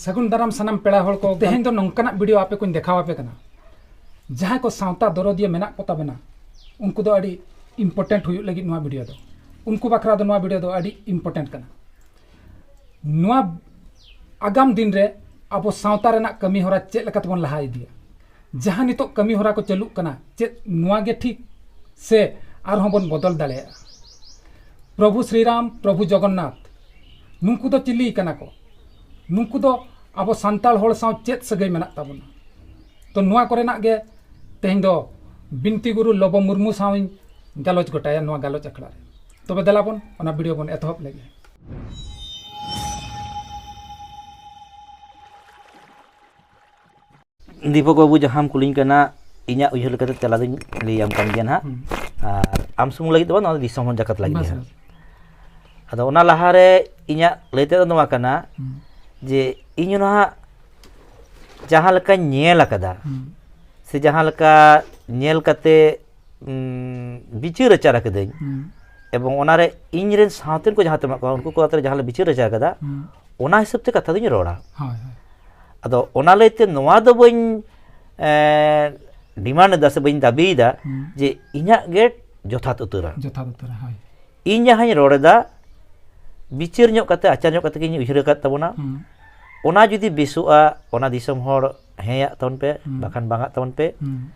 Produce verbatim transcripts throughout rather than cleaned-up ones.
ᱥᱟᱹᱜᱩᱱ ᱫᱟᱨᱟᱢ ᱥᱟᱱᱟᱢ ᱯᱮᱲᱟ ᱦᱚᱲ ᱠᱚ᱾ ᱛᱮᱦᱮᱧ ᱫᱚ ᱱᱚᱝᱠᱟᱱᱟᱜ ᱵᱷᱤᱰᱤᱭᱳ ᱟᱯᱮ ᱠᱚᱧ ᱫᱮᱠᱷᱟᱣ ᱟᱯᱮ ᱠᱟᱱᱟ᱾ ᱡᱟᱦᱟᱸᱭ ᱠᱚ ᱥᱟᱶᱛᱟ ᱫᱚᱨᱚᱫᱤᱭᱟᱹ ᱢᱮᱱᱟᱜ ᱠᱚ ᱛᱟᱵᱮᱱᱟ, ᱩᱱᱠᱩ ᱫᱚ ᱟᱹᱰᱤ ᱤᱢᱯᱚᱨᱴᱮᱱᱴ ᱦᱩᱭᱩᱜ ᱞᱟᱹᱜᱤᱫ ᱱᱚᱣᱟ ᱵᱷᱤᱰᱤᱭᱳ ᱫᱚ, ᱩᱱᱠᱩ ᱵᱟᱠᱷᱨᱟ ᱫᱚ ᱱᱚᱣᱟ ᱵᱷᱤᱰᱤᱭᱳ ᱫᱚ ᱟᱹᱰᱤ ᱤᱢᱯᱚᱨᱴᱮᱱᱴ ᱠᱟᱱᱟ᱾ ᱱᱚᱣᱟ ᱟᱜᱟᱢ ᱫᱤᱱ ᱨᱮ ᱟᱵᱚ ᱥᱟᱶᱛᱟ ᱨᱮᱱᱟᱜ ᱠᱟᱹᱢᱤ ᱦᱚᱨᱟ ᱪᱮᱫ ᱞᱮᱠᱟ ᱛᱮᱵᱚᱱ ᱞᱟᱦᱟ ᱤᱫᱤᱭᱟ, ᱡᱟᱦᱟᱸ ᱱᱤᱛᱚᱜ ᱠᱟᱹᱢᱤ ᱦᱚᱨᱟ ᱠᱚ ᱪᱟᱹᱞᱩᱜ ᱠᱟᱱᱟ, ᱪᱮᱫ ᱱᱚᱣᱟ ᱜᱮ ᱴᱷᱤᱠ ᱥᱮ ᱟᱨᱦᱚᱸ ᱵᱚᱱ ᱵᱚᱫᱚᱞ ᱫᱟᱲᱮᱭᱟᱜᱼᱟ? ᱯᱨᱚᱵᱷᱩ ᱥᱨᱤᱨᱟᱢ, ᱯᱨᱚᱵᱷᱩ ᱡᱚᱜᱚᱱᱱᱟᱛᱷ, ᱱᱩᱠᱩ ᱫᱚ ᱪᱤᱞᱤ ᱠᱟᱱᱟ ᱠᱚ? ᱱᱩᱠᱩ ᱫᱚ ᱟᱵᱚ ᱥᱟᱱᱛᱟᱲ ᱦᱚᱲ ᱥᱟᱶ ᱪᱮᱫ ᱥᱟᱹᱜᱟᱹᱭ ᱢᱮᱱᱟᱜ ᱛᱟᱵᱚᱱᱟ? ᱛᱚ, ᱱᱚᱣᱟ ᱠᱚᱨᱮᱱᱟᱜ ᱜᱮ ᱛᱮᱦᱮᱧ ᱫᱚ ᱵᱤᱱᱛᱤ ᱜᱩᱨᱩ ᱞᱚᱵᱚ ᱢᱩᱨᱢᱩ ᱥᱟᱶ ᱤᱧ ᱜᱟᱞᱚᱪ ᱜᱚᱴᱟᱭᱟ ᱱᱚᱣᱟ ᱜᱟᱞᱚᱪ ᱟᱠᱷᱲᱟ ᱨᱮ᱾ ᱛᱚᱵᱮ ᱫᱮᱞᱟ ᱵᱚᱱ ᱚᱱᱟ ᱵᱷᱤᱰᱤᱭᱳ ᱵᱚᱱ ᱮᱛᱚᱦᱚᱵ ᱞᱮᱜᱮ᱾ ᱫᱤᱯᱚᱠ ᱵᱟᱹᱵᱩ, ᱡᱟᱦᱟᱸᱢ ᱠᱩᱞᱤᱧ ᱠᱟᱱᱟ, ᱤᱧᱟᱹᱜ ᱩᱭᱦᱟᱹᱨ ᱞᱮᱠᱟᱛᱮ ᱛᱮᱞᱟ ᱫᱚᱧ ᱞᱟᱹᱭᱟᱢ ᱠᱟᱱ ᱜᱮᱭᱟ ᱱᱟᱦᱟᱜ᱾ ᱦᱩᱸ᱾ ᱟᱨ ᱟᱢ ᱥᱩᱢᱩᱝ ᱞᱟᱹᱜᱤᱫ ᱫᱚ ᱵᱟᱝ, ᱱᱚᱣᱟ ᱫᱚ ᱫᱤᱥᱚᱢ ᱦᱚᱲ ᱡᱟᱠᱟᱛ ᱞᱟᱹᱜᱤᱫ ᱵᱟᱥ, ᱜᱮ ᱦᱟᱸᱜ᱾ ᱵᱟᱥ᱾ ᱟᱫᱚ ᱚᱱᱟ ᱞᱟᱦᱟᱨᱮ ᱤᱧᱟᱹᱜ ᱞᱟᱹᱭ ᱛᱮᱫᱚ ᱱᱚᱣᱟ ᱠᱟᱱᱟ ᱦᱩᱸ᱾ ᱡᱮ ᱤᱧ ᱱᱟᱦᱟᱜ ᱡᱟᱦᱟᱸ ᱞᱮᱠᱟᱧ ᱧᱮᱞ ᱟᱠᱟᱫᱟ ᱦᱩᱸ᱾ ᱥᱮ ᱡᱟᱦᱟᱸ ᱞᱮᱠᱟ ᱧᱮᱞ ᱠᱟᱛᱮ, ᱩᱸ, ᱵᱤᱪᱟᱹᱨ ᱟᱪᱟᱨ ᱟᱠᱟᱫᱟᱹᱧ ᱦᱩᱸ᱾ ᱮᱵᱚᱝ ᱚᱱᱟᱨᱮ ᱤᱧ ᱨᱮᱱ ᱥᱟᱶᱛᱮᱱ ᱠᱚ ᱡᱟᱦᱟᱸ ᱛᱤᱱᱟᱹᱜ ᱢᱮᱱᱟᱜ ᱠᱚᱣᱟ, ᱩᱱᱠᱩ ᱠᱚ ᱟᱛᱮ ᱡᱟᱦᱟᱸ ᱞᱮ ᱵᱤᱪᱟᱹᱨ ᱟᱪᱟᱨ ᱟᱠᱟᱫᱟ, ᱦᱩᱸ᱾ ᱚᱱᱟ ᱦᱤᱥᱟᱹᱵ ᱛᱮ ᱠᱟᱛᱷᱟ ᱫᱚᱧ ᱨᱚᱲᱟ᱾ ᱦᱳᱭ, ᱦᱳᱭ᱾ ᱟᱫᱚ ᱚᱱᱟ ᱞᱟᱹᱭᱛᱮ ᱱᱚᱣᱟ ᱫᱚ ᱵᱟᱹᱧ, ᱮᱸ, ᱰᱤᱢᱟᱱᱰ ᱮᱫᱟ ᱥᱮ ᱵᱟᱹᱧ ᱫᱟᱹᱵᱤᱭᱮᱫᱟ ᱦᱩᱸ᱾ ᱡᱮ ᱤᱧᱟᱹᱜ ᱜᱮ ᱡᱚᱛᱷᱟᱛ ᱩᱛᱟᱹᱨᱟ᱾ ᱡᱚᱛᱷᱟᱛ ᱩᱛᱟᱹᱨᱟ, ᱦᱳᱭ᱾ ᱤᱧ ᱡᱟᱦᱟᱸᱧ ᱨᱚᱲ ᱮᱫᱟ, ᱵᱤᱪᱟᱹᱨ ᱧᱚᱜ ᱠᱟᱛᱮ, ᱟᱪᱟᱨ ᱧᱚᱜ ᱠᱟᱛᱮ ᱜᱤᱧ ᱩᱭᱦᱟᱹᱨ ᱟᱠᱟᱫ ᱛᱟᱵᱚᱱᱟ᱾ ᱦᱩᱸ᱾ ᱚᱱᱟ ᱡᱩᱫᱤ ᱵᱮᱥᱚᱜᱼᱟ, ᱚᱱᱟ ᱫᱤᱥᱚᱢ ᱦᱚᱲ ᱦᱮᱸᱭᱟᱜ ᱛᱟᱵᱚᱱ ᱯᱮ, ᱦᱩᱸ᱾ ᱵᱟᱠᱷᱟᱱ ᱵᱟᱝᱟᱜ ᱛᱟᱵᱚᱱ ᱯᱮ᱾ ᱦᱩᱸ᱾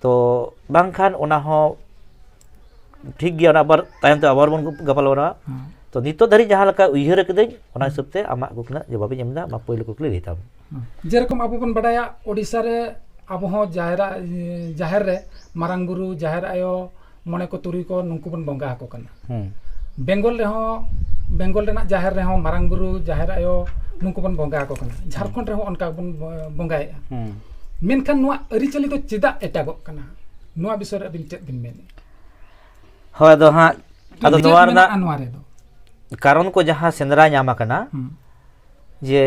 ᱛᱚ ᱵᱟᱝᱠᱷᱟᱱ ᱚᱱᱟ ᱦᱚᱸ ᱴᱷᱤᱠ ᱜᱮᱭᱟ, ᱚᱱᱟ ᱟᱵᱟᱨ ᱛᱟᱭᱚᱢ ᱛᱮ ᱟᱵᱟᱨ ᱵᱚᱱ ᱜᱟᱯᱟᱞ ᱢᱟᱨᱟᱣᱟ᱾ ᱦᱩᱸ᱾ ᱛᱚ ᱱᱤᱛᱚᱜ ᱫᱷᱟᱹᱨᱤᱡ ᱡᱟᱦᱟᱸ ᱞᱮᱠᱟ ᱩᱭᱦᱟᱹᱨ ᱟᱠᱟᱫᱟᱹᱧ, ᱚᱱᱟ ᱦᱩᱸ᱾ ᱦᱤᱥᱟᱹᱵ ᱛᱮ ᱟᱢᱟᱜ ᱠᱩᱠᱞᱤ ᱨᱮᱱᱟᱜ ᱡᱚᱵᱟᱵ ᱤᱧ ᱮᱢ ᱮᱫᱟ᱾ ᱢᱟ ᱯᱳᱭᱞᱳ ᱠᱩᱠᱞᱤ ᱞᱟᱹᱭ ᱛᱟᱢ᱾ ᱦᱩᱸ᱾ ᱡᱮᱨᱚᱠᱚᱢ ᱟᱵᱚ ᱵᱚᱱ ᱵᱟᱰᱟᱭᱟ, ᱳᱰᱤᱥᱟ ᱨᱮ ᱟᱵᱚ ᱦᱚᱸ ᱡᱟᱦᱮᱨᱟ-, ᱡᱟᱦᱮᱨ ᱨᱮ ᱢᱟᱨᱟᱝ ᱵᱩᱨᱩ, ᱡᱟᱦᱮᱨ ᱟᱭᱳ, ᱢᱚᱬᱮ ᱠᱚ ᱛᱩᱨᱩᱭ ᱠᱚ ᱱᱩᱠᱩ ᱵᱚᱱ ᱵᱚᱸᱜᱟ ᱟᱠᱚ ᱠᱟᱱᱟ᱾ ᱦᱩᱸ᱾ ᱵᱮᱝᱜᱚᱞ ᱨᱮᱦᱚᱸ, ᱵᱮᱝᱜᱚᱞ ᱨᱮᱱᱟᱜ ᱡᱟᱦᱮᱨ ᱨᱮᱦᱚᱸ ᱢᱟᱨᱟᱝ ᱵᱩᱨᱩ, ᱡᱟᱦᱮᱨ ᱟᱭᱳ ᱱᱩᱠᱩ ᱵᱚᱱ ᱵᱚᱸᱜᱟ ᱟᱠᱚ ᱠᱟᱱᱟ᱾ ᱡᱷᱟᱲᱠᱷᱚᱸᱰ ᱨᱮᱦᱚᱸ ᱚᱱᱠᱟ ᱵᱚᱱ ᱵᱚᱸᱜᱟᱭᱮᱫᱼᱟ᱾ ᱦᱩᱸ᱾ ᱢᱮᱱᱠᱷᱟᱱ ᱱᱚᱣᱟ ᱟᱹᱨᱤᱪᱟᱹᱞᱤ ᱫᱚ ᱪᱮᱫᱟᱜ ᱮᱴᱟᱜᱚᱜ ᱠᱟᱱᱟ? ᱱᱚᱣᱟ ᱵᱤᱥᱚᱭ ᱨᱮ ᱟᱹᱵᱤᱱ ᱪᱮᱫ ᱵᱤᱱ ᱢᱮᱱᱮᱫᱼᱟ? ᱦᱳᱭ, ᱟᱫᱚ ᱦᱟᱸᱜ, ᱟᱫᱚ ᱪᱮᱫ ᱱᱚᱣᱟ ᱨᱮᱱᱟᱜ ᱢᱮᱱᱟᱜᱼᱟ ᱱᱚᱣᱟ ᱨᱮᱫᱚ? ᱠᱟᱨᱚᱱ ᱠᱚ ᱡᱟᱦᱟᱸ ᱥᱮᱸᱫᱽᱨᱟ ᱧᱟᱢ ᱟᱠᱟᱱᱟ, ᱦᱩᱸ᱾ ᱡᱮ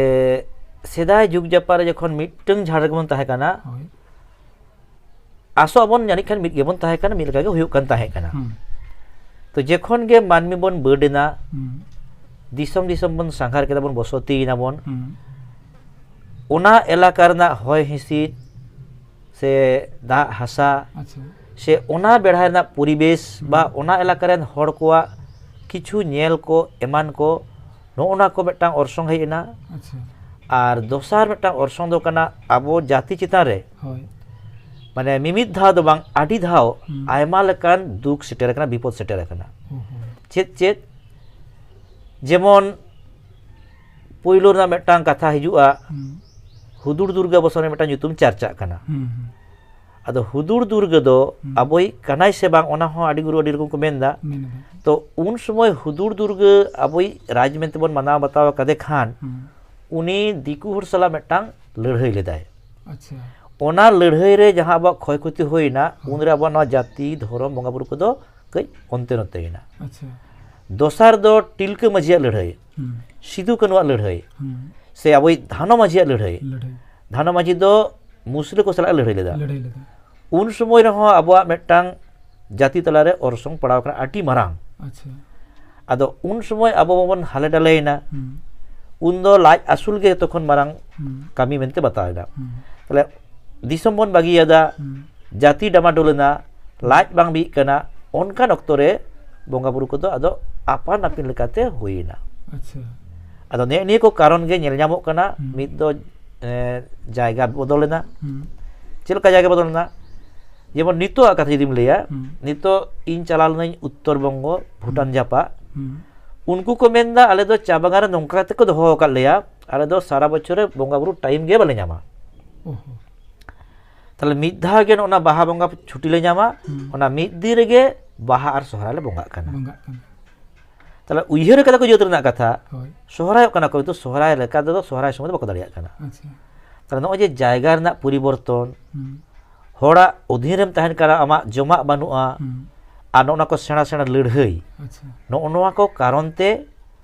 ᱥᱮᱫᱟᱭ ᱡᱩᱜᱽ ᱡᱟᱯᱟᱜ ᱨᱮ ᱡᱚᱠᱷᱚᱱ ᱢᱤᱫᱴᱟᱝ ᱡᱷᱟᱲ ᱨᱮᱜᱮ ᱵᱚᱱ ᱛᱟᱦᱮᱸ ᱠᱟᱱᱟ, ᱦᱳᱭ᱾ ᱟᱥᱚᱜ ᱟᱵᱚᱱ ᱡᱟᱹᱱᱤᱡ ᱠᱷᱟᱱ ᱢᱤᱫ ᱜᱮᱵᱚᱱ ᱛᱟᱦᱮᱸ ᱠᱟᱱᱟ, ᱢᱤᱫ ᱞᱮᱠᱟ ᱜᱮ ᱦᱩᱭᱩᱜ ᱠᱟᱱ ᱛᱟᱦᱮᱸ ᱠᱟᱱᱟ᱾ ᱦᱩᱸ᱾ ᱛᱚ ᱡᱚᱠᱷᱚᱱ ᱜᱮ ᱢᱟᱹᱱᱢᱤ ᱵᱚᱱ ᱵᱟᱹᱰ ᱮᱱᱟ, ᱦᱩᱸ᱾ ᱫᱤᱥᱚᱢ ᱫᱤᱥᱚᱢ ᱵᱚᱱ ᱥᱟᱸᱜᱷᱟᱨ ᱠᱮᱫᱟ, ᱵᱚᱱ ᱵᱚᱥᱚᱛᱤᱭᱮᱱᱟ ᱵᱚᱱ, ᱦᱩᱸ᱾ ᱚᱱᱟ ᱮᱞᱟᱠᱟ ᱨᱮᱱᱟᱜ ᱦᱚᱭ ᱦᱤᱸᱥᱤᱫ ᱥᱮ ᱫᱟᱜ ᱦᱟᱥᱟ ᱟᱪᱪᱷᱟ᱾ ᱥᱮ ᱚᱱᱟ ᱵᱮᱲᱦᱟᱭ ᱨᱮᱱᱟᱜ ᱯᱚᱨᱤᱵᱮᱥ ᱵᱟ ᱚᱱᱟ ᱮᱞᱟᱠᱟ ᱨᱮᱱ ᱦᱚᱲ ᱠᱚᱣᱟᱜ ᱠᱤᱪᱷᱩ ᱧᱮᱞ ᱠᱚ ᱮᱢᱟᱱ ᱠᱚ, ᱱᱚᱜᱼᱚ ᱱᱟ ᱠᱚ ᱢᱤᱫᱴᱟᱝ ᱚᱨᱥᱚᱝ ᱦᱮᱡ ᱮᱱᱟ᱾ ᱟᱪᱪᱷᱟ᱾ ᱟᱨ ᱫᱚᱥᱟᱨ ᱢᱤᱫᱴᱟᱝ ᱚᱨᱥᱚᱝ ᱫᱚ ᱠᱟᱱᱟ ᱟᱵᱚ ᱡᱟᱹᱛᱤ ᱪᱮᱛᱟᱱ ᱨᱮ, ᱦᱳᱭ᱾ ᱢᱟᱱᱮ ᱢᱤᱢᱤᱫ ᱫᱷᱟᱣ ᱫᱚ ᱵᱟᱝ, ᱟᱹᱰᱤ ᱫᱷᱟᱣ ᱦᱩᱸ᱾ ᱟᱭᱢᱟ ᱞᱮᱠᱟᱱ ᱫᱩᱠ ᱥᱮᱴᱮᱨ ᱟᱠᱟᱱᱟ, ᱵᱤᱯᱚᱫ ᱥᱮᱴᱮᱨ ᱟᱠᱟᱱᱟ᱾ ᱦᱳᱭ, ᱦᱳᱭ᱾ ᱪᱮᱫ ᱪᱮᱫ? ᱡᱮᱢᱚᱱ ᱯᱳᱭᱞᱳ ᱨᱮᱱᱟᱜ ᱢᱤᱫᱴᱟᱝ ᱠᱟᱛᱷᱟ ᱦᱤᱡᱩᱜᱼᱟ, ᱦᱩᱸ᱾ ᱦᱩᱫᱩᱲ ᱫᱩᱨᱜᱟ ᱟᱵᱚ ᱥᱟᱢᱟᱝ ᱨᱮ ᱢᱤᱫᱴᱟᱝ ᱧᱩᱛᱩᱢ ᱪᱟᱨᱪᱟᱜ ᱠᱟᱱᱟ᱾ ᱦᱩᱸ, ᱦᱩᱸ᱾ ᱟᱫᱚ ᱦᱩᱫᱩᱲ ᱫᱩᱨᱜᱟ ᱫᱚ ᱦᱩᱸ᱾ ᱟᱵᱚᱭᱤᱡ ᱠᱟᱱᱟᱭ ᱥᱮ ᱵᱟᱝ, ᱚᱱᱟ ᱦᱚᱸ ᱟᱹᱰᱤ ᱜᱩᱨᱩ ᱟᱹᱰᱤ ᱨᱚᱠᱚᱢ ᱠᱚ ᱢᱮᱱᱫᱟ᱾ ᱢᱮᱱ ᱮᱫᱟ᱾ ᱛᱚ ᱩᱱ ᱥᱚᱢᱚᱭ ᱦᱩᱫᱩᱲ ᱫᱩᱨᱜᱟ ᱟᱵᱚᱭᱤᱡ ᱨᱟᱡᱽ ᱢᱮᱱᱛᱮ ᱵᱚᱱ ᱢᱟᱱᱟᱣ ᱵᱟᱛᱟᱣ ᱟᱠᱟᱫᱮ ᱠᱷᱟᱱ, ᱦᱩᱸ᱾ ᱩᱱᱤ ᱫᱤᱠᱩ ᱦᱚᱲ ᱥᱟᱞᱟᱜ ᱢᱤᱫᱴᱟᱝ ᱞᱟᱹᱲᱦᱟᱹᱭ ᱞᱮᱫᱟᱭ᱾ ᱟᱪᱪᱷᱟ᱾ ᱚᱱᱟ ᱞᱟᱹᱲᱦᱟᱹᱭ ᱨᱮ ᱡᱟᱦᱟᱸ ᱟᱵᱚᱣᱟᱜ ᱠᱷᱚᱭ ᱠᱷᱚᱛᱤ ᱦᱩᱭᱱᱟ, ᱦᱩᱸ᱾ ᱩᱱᱨᱮ ᱟᱵᱚᱣᱟᱜ ᱱᱚᱣᱟ ᱡᱟᱹᱛᱤ, ᱫᱷᱚᱨᱚᱢ, ᱵᱚᱸᱜᱟ ᱵᱩᱨᱩ ᱠᱚᱫᱚ ᱠᱟᱹᱡ ᱚᱱᱛᱮ ᱱᱚᱛᱮᱭᱮᱱᱟ᱾ ᱟᱪᱪᱷᱟ᱾ ᱫᱚᱥᱟᱨ ᱫᱚ ᱛᱤᱞᱠᱟᱹ ᱢᱟᱹᱡᱷᱤᱭᱟᱜ ᱞᱟᱹᱲᱦᱟᱹᱭ, ᱦᱩᱸ᱾ ᱥᱤᱫᱩ ᱠᱟᱹᱱᱩᱣᱟᱜ ᱞᱟᱹᱲᱦᱟᱹᱭ, ᱦᱩᱸ᱾ ᱥᱮ ᱟᱵᱚᱭᱤᱡ ᱫᱷᱟᱱᱚ ᱢᱟᱹᱡᱷᱤᱭᱟᱜ ᱞᱟᱹᱲᱦᱟᱹᱭ᱾ ᱞᱟᱹᱲᱦᱟᱹᱭ᱾ ᱫᱷᱟᱱᱚ ᱢᱟᱹᱡᱷᱤ ᱫᱚ ᱢᱩᱥᱞᱟᱹ ᱠᱚ ᱥᱟᱞᱟᱜ ᱞᱟᱹᱲᱦᱟᱹᱭ ᱞᱮᱫᱟ᱾ ᱞᱟᱹᱲᱦᱟᱹᱭ ᱞᱮᱫᱟ᱾ ᱩᱱ ᱥᱚᱢᱚᱭ ᱨᱮᱦᱚᱸ ᱟᱵᱚᱣᱟᱜ ᱢᱤᱫᱴᱟᱝ ᱡᱟᱹᱛᱤ ᱛᱟᱞᱟᱨᱮ ᱚᱨᱥᱚᱝ ᱯᱟᱲᱟᱣ ᱠᱟᱱᱟ ᱟᱹᱰᱤ ᱢᱟᱨᱟᱝ᱾ ᱟᱪᱪᱷᱟ᱾ ᱟᱫᱚ ᱩᱱ ᱥᱚᱢᱚᱭ ᱟᱵᱚ ᱵᱟᱵᱚᱱ ᱦᱟᱞᱮ ᱰᱟᱞᱮᱭᱮᱱᱟ᱾ ᱦᱩᱸ᱾ ᱩᱱ ᱫᱚ ᱞᱟᱡ ᱟᱹᱥᱩᱞ ᱜᱮ ᱡᱚᱛᱚ ᱠᱷᱚᱱ ᱢᱟᱨᱟᱝ ᱦᱩᱸ᱾ ᱠᱟᱹᱢᱤ ᱢᱮᱱᱛᱮ ᱵᱟᱛᱟᱣ ᱮᱫᱟ᱾ ᱦᱩᱸ᱾ ᱛᱟᱦᱞᱮ ᱫᱤᱥᱚᱢ ᱵᱚᱱ ᱵᱟᱹᱜᱤᱭᱟᱫᱟ, ᱦᱩᱸ᱾ ᱡᱟᱹᱛᱤ ᱰᱟᱢᱟᱰᱳᱞ ᱮᱱᱟ, ᱞᱟᱡ ᱵᱟᱝ ᱵᱤᱜ ᱠᱟᱱᱟ, ᱚᱱᱠᱟᱱ ᱚᱠᱛᱚ ᱨᱮ ᱵᱚᱸᱜᱟ ᱵᱩᱨᱩ ᱠᱚᱫᱚ ᱟᱫᱚ ᱟᱯᱟᱱ ᱟᱹᱯᱤᱱ ᱞᱮᱠᱟᱛᱮ ᱦᱩᱭᱮᱱᱟ᱾ ᱟᱪᱪᱷᱟ᱾ ᱟᱫᱚ ᱱᱮᱜᱼᱮ ᱱᱤᱭᱟᱹ ᱠᱚ ᱠᱟᱨᱚᱱ ᱜᱮ ᱧᱮᱞ ᱧᱟᱢᱚᱜ ᱠᱟᱱᱟ᱾ ᱦᱩᱸ᱾ ᱢᱤᱫ ᱫᱚ, ᱮ, ᱡᱟᱭᱜᱟ ᱵᱚᱫᱚᱞᱮᱱᱟ᱾ ᱦᱩᱸ᱾ ᱪᱮᱫ ᱞᱮᱠᱟ ᱡᱟᱭᱜᱟ ᱵᱚᱫᱚᱞᱮᱱᱟ? ᱡᱮᱢᱚᱱ ᱱᱤᱛᱚᱜ ᱟᱜ ᱠᱟᱛᱷᱟ ᱡᱩᱫᱤᱢ ᱞᱟᱹᱭᱟ, ᱦᱩᱸ᱾ ᱱᱤᱛᱚᱜ ᱤᱧ ᱪᱟᱞᱟᱣ ᱞᱮᱱᱟᱹᱧ ᱩᱛᱛᱚᱨ ᱵᱚᱝᱜᱚ, ᱵᱷᱩᱴᱟᱱ ᱦᱩᱸ᱾ ᱡᱟᱯᱟᱜ᱾ ᱦᱩᱸ᱾ ᱩᱱᱠᱩ ᱠᱚ ᱢᱮᱱᱫᱟ, "ᱟᱞᱮ ᱫᱚ ᱪᱟ ᱵᱟᱜᱟᱱ ᱨᱮ ᱱᱚᱝᱠᱟ ᱠᱟᱛᱮ ᱠᱚ ᱫᱚᱦᱚ ᱟᱠᱟᱫ ᱞᱮᱭᱟ, ᱟᱞᱮ ᱫᱚ ᱥᱟᱨᱟ ᱵᱚᱪᱷᱚᱨ ᱨᱮ ᱵᱚᱸᱜᱟ ᱵᱩᱨᱩ ᱴᱟᱭᱤᱢ ᱜᱮ ᱵᱟᱞᱮ ᱧᱟᱢᱟ᱾ ᱚᱦᱚ᱾ ᱛᱟᱦᱞᱮ ᱢᱤᱫ ᱫᱷᱟᱣ ᱜᱮ ᱱᱚᱜᱼᱚ ᱱᱟ ᱵᱟᱦᱟ ᱵᱚᱸᱜᱟ ᱪᱷᱩᱴᱤ ᱞᱮ ᱧᱟᱢᱟ, ᱦᱩᱸ᱾ ᱚᱱᱟ ᱢᱤᱫ ᱫᱤᱱ ᱨᱮᱜᱮ ᱵᱟᱦᱟ ᱟᱨ ᱥᱚᱦᱨᱟᱭ ᱞᱮ ᱵᱚᱸᱜᱟᱜ ᱠᱟᱱᱟ᱾" ᱵᱚᱸᱜᱟᱜ ᱠᱟᱱᱟ᱾ ᱛᱟᱦᱞᱮ ᱩᱭᱦᱟᱹᱨ ᱠᱟᱫᱟ ᱠᱚ ᱡᱟᱹᱛ ᱨᱮᱱᱟᱜ ᱠᱟᱛᱷᱟ, ᱦᱳᱭ᱾ ᱥᱚᱦᱨᱟᱭᱚᱜ ᱠᱟᱱᱟ ᱠᱚ, ᱠᱤᱱᱛᱩ ᱥᱚᱦᱨᱟᱭ ᱞᱮᱠᱟ ᱛᱮᱫᱚ ᱥᱚᱦᱨᱟᱭ ᱥᱚᱢᱚᱭ ᱫᱚ ᱵᱟᱠᱚ ᱫᱟᱲᱮᱭᱟᱜ ᱠᱟᱱᱟ᱾ ᱟᱪᱪᱷᱟ᱾ ᱛᱟᱦᱞᱮ ᱱᱚᱜᱼᱚᱭ ᱡᱮ ᱡᱟᱭᱜᱟ ᱨᱮᱱᱟᱜ ᱯᱚᱨᱤᱵᱚᱨᱛᱚᱱ, ᱦᱩᱸ᱾ ᱦᱚᱲᱟᱜ ᱚᱫᱷᱤᱱ ᱨᱮᱢ ᱛᱟᱦᱮᱱ ᱠᱟᱱᱟ, ᱟᱢᱟᱜ ᱡᱚᱢᱟᱜ ᱵᱟᱹᱱᱩᱜᱼᱟ, ᱦᱩᱸ᱾ ᱟᱨ ᱱᱚᱜᱼᱚ ᱱᱟ ᱠᱚ ᱥᱮᱬᱟ ᱥᱮᱬᱟ ᱞᱟᱹᱲᱦᱟᱹᱭ, ᱟᱪᱪᱷᱟ᱾ ᱱᱚᱜᱼᱚ ᱱᱚᱣᱟ ᱠᱚ ᱠᱟᱨᱚᱱ ᱛᱮ,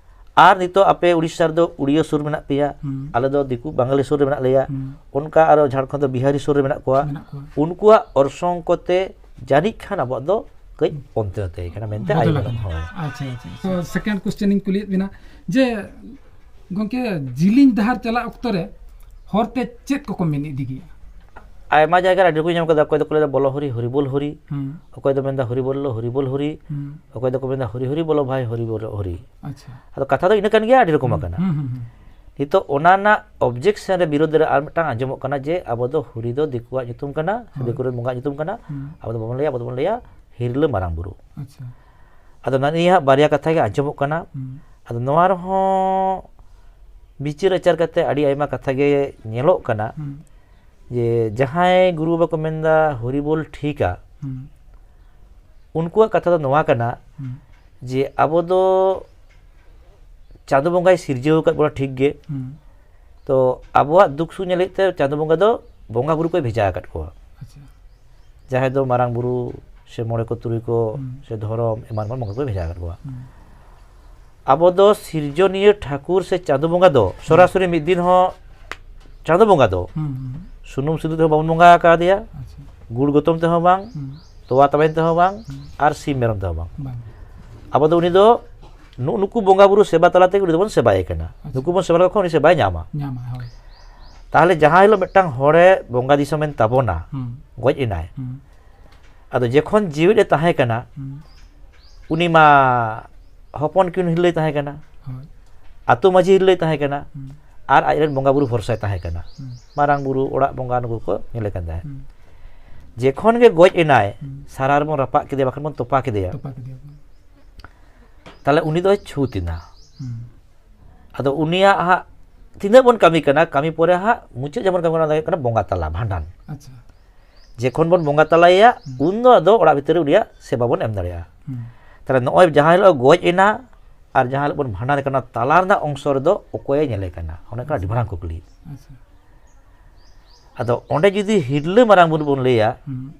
ᱟᱨ ᱱᱤᱛᱚᱜ ᱟᱯᱮ ᱩᱲᱤᱥᱥᱟ ᱨᱮᱫᱚ ᱩᱲᱤᱭᱟᱹ ᱥᱩᱨ ᱢᱮᱱᱟᱜ ᱯᱮᱭᱟ, ᱦᱩᱸ᱾ ᱟᱞᱮ ᱫᱚ ᱫᱤᱠᱩ ᱵᱟᱝᱜᱟᱞᱤ ᱥᱩᱨ ᱨᱮ ᱢᱮᱱᱟᱜ ᱞᱮᱭᱟ, ᱦᱩᱸ᱾ ᱚᱱᱠᱟ ᱟᱨᱚ ᱡᱷᱟᱲᱠᱷᱚᱸᱰ ᱫᱚ ᱵᱤᱦᱟᱨᱤ ᱥᱩᱨ ᱨᱮ ᱢᱮᱱᱟᱜ ᱠᱚᱣᱟ, ᱢᱮᱱᱟᱜ ᱠᱚᱣᱟ᱾ ᱩᱱᱠᱩᱣᱟᱜ ᱚᱨᱥᱚᱝ ᱠᱚᱛᱮ ᱡᱟᱹᱱᱤᱡ ᱠᱷᱟᱱ ᱟᱵᱚᱣᱟᱜ ᱫᱚ ᱠᱟᱹᱡ ᱚᱱᱛᱮ ᱱᱚᱛᱮ ᱠᱟᱱᱟ ᱢᱮᱱᱛᱮ ᱵᱚᱫᱚᱞ ᱟᱭᱢᱟ ᱟᱠᱟᱱᱟ᱾ ᱦᱚᱲ᱾ ᱟᱪᱪᱷᱟ, ᱟᱪᱪᱷᱟ, ᱟᱪᱪᱷᱟ᱾ ᱛᱚ, second question ᱤᱧ ᱠᱩᱞᱤᱭᱮᱫ ᱵᱮᱱᱟ ᱡᱮ, ᱜᱚᱢᱠᱮ, ᱡᱤᱞᱤᱧ ᱰᱟᱦᱟᱨ ᱪᱟᱞᱟᱜ ᱚᱠᱛᱚ ᱨᱮ ᱦᱚᱨᱛᱮ ᱪᱮᱫ ᱠᱚᱠᱚ ᱢᱮᱱ ᱤᱫᱤ ᱜᱮᱭᱟ? ᱟᱭᱢᱟ ᱡᱟᱭᱜᱟ ᱨᱮ ᱟᱹᱰᱤ ᱨᱚᱠᱚᱢ ᱧᱟᱢ ᱠᱟᱫᱟ᱾ ᱚᱠᱚᱭ ᱫᱚᱠᱚ ᱞᱟᱹᱭᱫᱟ ᱵᱚᱞᱚ ᱦᱚᱨᱤ ᱦᱚᱨᱤ ᱵᱚᱞ ᱦᱚᱨᱤ, ᱦᱩᱸ, ᱚᱠᱚᱭ ᱫᱚ ᱢᱮᱱᱫᱟ ᱦᱚᱨᱤ ᱵᱚᱞ ᱦᱚᱨᱤ ᱵᱚᱞ ᱦᱚᱨᱤ, ᱦᱩᱸ, ᱚᱠᱚᱭ ᱫᱚᱠᱚ ᱢᱮᱱᱫᱟ ᱦᱚᱨᱤ ᱦᱚᱨᱤ ᱵᱚᱞᱚ ᱵᱷᱟᱭ ᱦᱚᱨᱤ ᱵᱚᱞᱚ ᱦᱚᱨᱤ᱾ ᱟᱪᱪᱷᱟ᱾ ᱟᱫᱚ ᱠᱟᱛᱷᱟ ᱫᱚ ᱤᱱᱟᱹ ᱠᱟᱱ ᱜᱮᱭᱟ, ᱟᱹᱰᱤ ᱨᱚᱠᱚᱢ ᱟᱠᱟᱱᱟ᱾ ᱦᱩᱸ, ᱦᱩᱸ, ᱦᱩᱸ, ᱱᱤᱛᱚᱜ ᱚᱱᱟ ᱨᱮᱱᱟᱜ ᱚᱵᱡᱮᱠᱥᱚᱱ ᱨᱮ, ᱵᱤᱨᱳᱫᱷ ᱨᱮ ᱟᱨ ᱢᱤᱫᱴᱟᱝ ᱟᱸᱡᱚᱢᱚᱜ ᱠᱟᱱᱟ ᱡᱮ ᱟᱵᱚ ᱫᱚ ᱦᱚᱨᱤ ᱫᱚ ᱫᱤᱠᱩᱣᱟᱜ ᱧᱩᱛᱩᱢ ᱠᱟᱱᱟ, ᱥᱮ ᱦᱳᱭ᱾ ᱫᱤᱠᱩ ᱨᱮᱱ ᱵᱚᱸᱜᱟᱣᱟᱜ ᱧᱩᱛᱩᱢ ᱠᱟᱱᱟ, ᱦᱩᱸ, ᱟᱵᱚ ᱫᱚ ᱵᱟᱵᱚᱱ ᱞᱟᱹᱭᱟ, ᱟᱵᱚ ᱫᱚᱵᱚᱱ ᱞᱟᱹᱭᱟ ᱦᱤᱨᱞᱟᱹ ᱢᱟᱨᱟᱝ ᱵᱩᱨᱩ᱾ ᱟᱪᱪᱷᱟ᱾ ᱟᱫᱚ ᱱᱚᱜᱼᱚ ᱱᱤᱭᱟᱹ ᱦᱟᱸᱜ ᱵᱟᱨᱭᱟ ᱠᱟᱛᱷᱟ ᱜᱮ ᱟᱸᱡᱚᱢᱚᱜ ᱠᱟᱱᱟ᱾ ᱦᱩᱸ, ᱟᱫᱚ ᱱᱚᱣᱟ ᱨᱮᱦᱚᱸ ᱵᱤᱪᱟᱹᱨ ᱟᱪᱟᱨ ᱠᱟᱛᱮ ᱟᱹᱰᱤ ᱟᱭᱢᱟ ᱠᱟᱛᱷᱟ ᱜᱮ ᱧᱮᱞᱚᱜ ᱠᱟᱱᱟ ᱦᱩᱸ, ᱡᱮ ᱡᱟᱦᱟᱸᱭ ᱜᱩᱨᱩ ᱵᱟᱵᱟ ᱠᱚ ᱢᱮᱱᱫᱟ ᱦᱚᱨᱤᱵᱚᱞ ᱴᱷᱤᱠᱟ, ᱦᱩᱸ, ᱩᱱᱠᱩᱣᱟᱜ ᱠᱟᱛᱷᱟ ᱫᱚ ᱱᱚᱣᱟ ᱠᱟᱱᱟ ᱦᱩᱸ, ᱡᱮ ᱟᱵᱚ ᱫᱚ ᱪᱟᱸᱫᱚ ᱵᱚᱸᱜᱟᱭ ᱥᱤᱨᱡᱟᱹᱣ ᱟᱠᱟᱫ ᱵᱚᱱᱟ ᱴᱷᱤᱠ ᱜᱮ, ᱦᱩᱸ, ᱛᱚ ᱟᱵᱚᱣᱟᱜ ᱫᱩᱠ ᱥᱩᱠ ᱧᱮᱞ ᱞᱟᱹᱜᱤᱫ ᱛᱮ ᱪᱟᱸᱫᱚ ᱵᱚᱸᱜᱟ ᱫᱚ ᱵᱚᱸᱜᱟ ᱵᱩᱨᱩ ᱠᱚᱭ ᱵᱷᱮᱡᱟ ᱟᱠᱟᱫ ᱠᱚᱣᱟ᱾ ᱟᱪᱪᱷᱟ᱾ ᱡᱟᱦᱟᱸᱭ ᱫᱚ ᱢᱟᱨᱟᱝ ᱵᱩᱨᱩ ᱥᱮ ᱢᱚᱬᱮ ᱠᱚ ᱛᱩᱨᱩᱭ ᱠᱚ ᱦᱩᱸ, ᱥᱮ ᱫᱷᱚᱨᱚᱢ ᱮᱢᱟᱱ ᱮᱢᱟᱱ ᱵᱚᱸᱜᱟ ᱠᱚᱭ ᱵᱷᱮᱡᱟ ᱟᱠᱟᱫ ᱠᱚᱣᱟ᱾ ᱦᱩᱸ, ᱟᱵᱚ ᱫᱚ ᱥᱤᱨᱡᱚᱱᱤᱭᱟᱹ ᱴᱷᱟᱹᱠᱩᱨ ᱥᱮ ᱪᱟᱸᱫᱚ ᱵᱚᱸᱜᱟ ᱫᱚ ᱥᱚᱨᱟᱥᱚᱨᱤ ᱢᱤᱫ ᱫᱤᱱ ᱦᱚᱸ ᱪᱟᱸᱫᱚ ᱵᱚᱸᱜᱟ ᱫᱚ ᱦᱩᱸ, ᱦᱩᱸ, ᱥᱩᱱᱩᱢ ᱥᱤᱸᱫᱩᱨ ᱛᱮᱦᱚᱸ ᱵᱟᱵᱚᱱ ᱵᱚᱸᱜᱟ ᱟᱠᱟᱫᱮᱭᱟ, ᱟᱪᱪᱷᱟ᱾ ᱜᱩᱲ ᱜᱚᱛᱚᱢ ᱛᱮᱦᱚᱸ ᱵᱟᱝ, ᱦᱩᱸ, ᱛᱚᱣᱟ ᱛᱟᱵᱮᱱ ᱛᱮᱦᱚᱸ ᱵᱟᱝ, ᱦᱩᱸ, ᱟᱨ ᱥᱤᱢ ᱢᱮᱨᱚᱢ ᱛᱮᱦᱚᱸ ᱵᱟᱝ᱾ ᱵᱟᱝ᱾ ᱟᱵᱚ ᱫᱚ ᱩᱱᱤ ᱫᱚ ᱱᱩ-, ᱱᱩᱠᱩ ᱵᱚᱸᱜᱟ ᱵᱩᱨᱩ ᱥᱮᱵᱟ ᱛᱟᱞᱟ ᱛᱮᱜᱮ ᱩᱱᱤ ᱫᱚᱵᱚᱱ ᱥᱮᱵᱟᱭᱮ ᱠᱟᱱᱟ᱾ ᱟᱪᱪᱷᱟ᱾ ᱱᱩᱠᱩ ᱵᱚᱱ ᱥᱮᱵᱟ ᱞᱮᱠᱚ ᱠᱷᱟᱱ ᱩᱱᱤ ᱥᱮᱵᱟᱭ ᱧᱟᱢᱟ᱾ ᱧᱟᱢᱟ, ᱦᱳᱭ᱾ ᱛᱟᱦᱚᱞᱮ ᱡᱟᱦᱟᱸ ᱦᱤᱞᱳᱜ ᱢᱤᱫᱴᱟᱝ ᱦᱚᱲᱮ ᱵᱚᱸᱜᱟ ᱫᱤᱥᱚᱢᱮᱱ ᱛᱟᱵᱚᱱᱟ, ᱦᱩᱸ, ᱜᱚᱡ ᱮᱱᱟᱭ, ᱦᱩᱸ, ᱟᱫᱚ ᱡᱚᱠᱷᱚᱱ ᱡᱤᱣᱮᱫ ᱮ ᱛᱟᱦᱮᱸ ᱠᱟᱱᱟ, ᱦᱩᱸ, ᱩᱱᱤ ᱢᱟ ᱦᱚᱯᱚᱱ ᱠᱤᱱ ᱦᱤᱨᱞᱟᱹᱭ ᱛᱟᱦᱮᱸ ᱠᱟᱱᱟ, ᱦᱳᱭ᱾ ᱟᱛᱳ ᱢᱟᱹᱡᱷᱤ ᱦᱤᱨᱞᱟᱹᱭ ᱛᱟᱦᱮᱸ ᱠᱟᱱᱟ, ᱦᱩᱸ, ᱟᱨ ᱟᱡᱨᱮᱱ ᱵᱚᱸᱜᱟ ᱵᱩᱨᱩ ᱵᱷᱚᱨᱥᱟᱭ ᱛᱟᱦᱮᱸ ᱠᱟᱱᱟ᱾ ᱦᱩᱸ, ᱢᱟᱨᱟᱝ ᱵᱩᱨᱩ, ᱚᱲᱟᱜ ᱵᱚᱸᱜᱟ, ᱱᱩᱠᱩ ᱠᱚ ᱧᱮᱞᱮ ᱠᱟᱱ ᱛᱟᱦᱮᱸᱫ᱾ ᱦᱩᱸ, ᱡᱚᱠᱷᱚᱱ ᱜᱮ ᱜᱚᱡ ᱮᱱᱟᱭ, ᱦᱩᱸ, ᱥᱟᱨᱟ ᱨᱮᱵᱚᱱ ᱨᱟᱯᱟᱜ ᱠᱮᱫᱮᱭᱟ, ᱵᱟᱠᱷᱟᱱ ᱵᱚᱱ ᱛᱚᱯᱟ ᱠᱮᱫᱮᱭᱟ, ᱛᱚᱯᱟ ᱠᱮᱫᱮᱭᱟ ᱵᱚᱱ᱾ ᱛᱟᱦᱞᱮ ᱩᱱᱤ ᱫᱚᱭ ᱪᱷᱩᱛ ᱮᱱᱟ᱾ ᱦᱩᱸ, ᱟᱫᱚ ᱩᱱᱤᱭᱟᱜ ᱦᱟᱸᱜ ᱛᱤᱱᱟᱹᱜ ᱵᱚᱱ ᱠᱟᱹᱢᱤ ᱠᱟᱱᱟ, ᱠᱟᱹᱢᱤ ᱯᱚᱨᱮ ᱦᱟᱸᱜ ᱢᱩᱪᱟᱹᱫ ᱡᱟᱦᱟᱸ ᱵᱚᱱ ᱠᱟᱹᱢᱤ ᱠᱟᱱᱟ, ᱚᱱᱟ ᱫᱚ ᱦᱩᱭᱩᱜ ᱠᱟᱱᱟ ᱵᱚᱸᱜᱟ ᱛᱟᱞᱟ, ᱵᱷᱟᱸᱰᱟᱱ᱾ ᱟᱪᱪᱷᱟ᱾ ᱡᱚᱠᱷᱚᱱ ᱵᱚᱱ ᱵᱚᱸᱜᱟ ᱛᱟᱞᱟᱭᱮᱭᱟ, ᱦᱩᱸ, ᱩᱱ ᱫᱚ ᱟᱫᱚ ᱚᱲᱟᱜ ᱵᱷᱤᱛᱤᱨ ᱨᱮ ᱩᱱᱤᱭᱟᱜ ᱥᱮᱵᱟ ᱵᱚᱱ ᱮᱢ ᱫᱟᱲᱮᱭᱟᱜᱼᱟ᱾ ᱦᱩᱸ, ᱛᱟᱦᱞᱮ ᱱᱚᱜᱼᱚᱭ ᱡᱟᱦᱟᱸ ᱦᱤᱞᱳᱜ ᱜᱚᱡ ᱮᱱᱟ ᱟᱨ ᱡᱟᱦᱟᱸ ᱦᱤᱞᱳᱜ ᱵᱚᱱ ᱵᱷᱟᱸᱰᱟᱱ ᱠᱟᱱᱟ, ᱛᱟᱞᱟ ᱨᱮᱱᱟᱜ ᱚᱝᱥᱚ ᱨᱮᱫᱚ ᱚᱠᱚᱭᱮ ᱧᱮᱞᱮ ᱠᱟᱱᱟ? ᱚᱱᱟ ᱠᱟᱱᱟ ᱟᱹᱰᱤ ᱢᱟᱨᱟᱝ ᱠᱩᱠᱞᱤ᱾ ᱟᱪᱪᱷᱟ᱾ ᱟᱫᱚ ᱚᱸᱰᱮ ᱡᱩᱫᱤ ᱦᱤᱨᱞᱟᱹ ᱢᱟᱨᱟᱝ ᱵᱩᱨᱩ ᱵᱚᱱ ᱞᱟᱹᱭᱟ, ᱦᱩᱸ,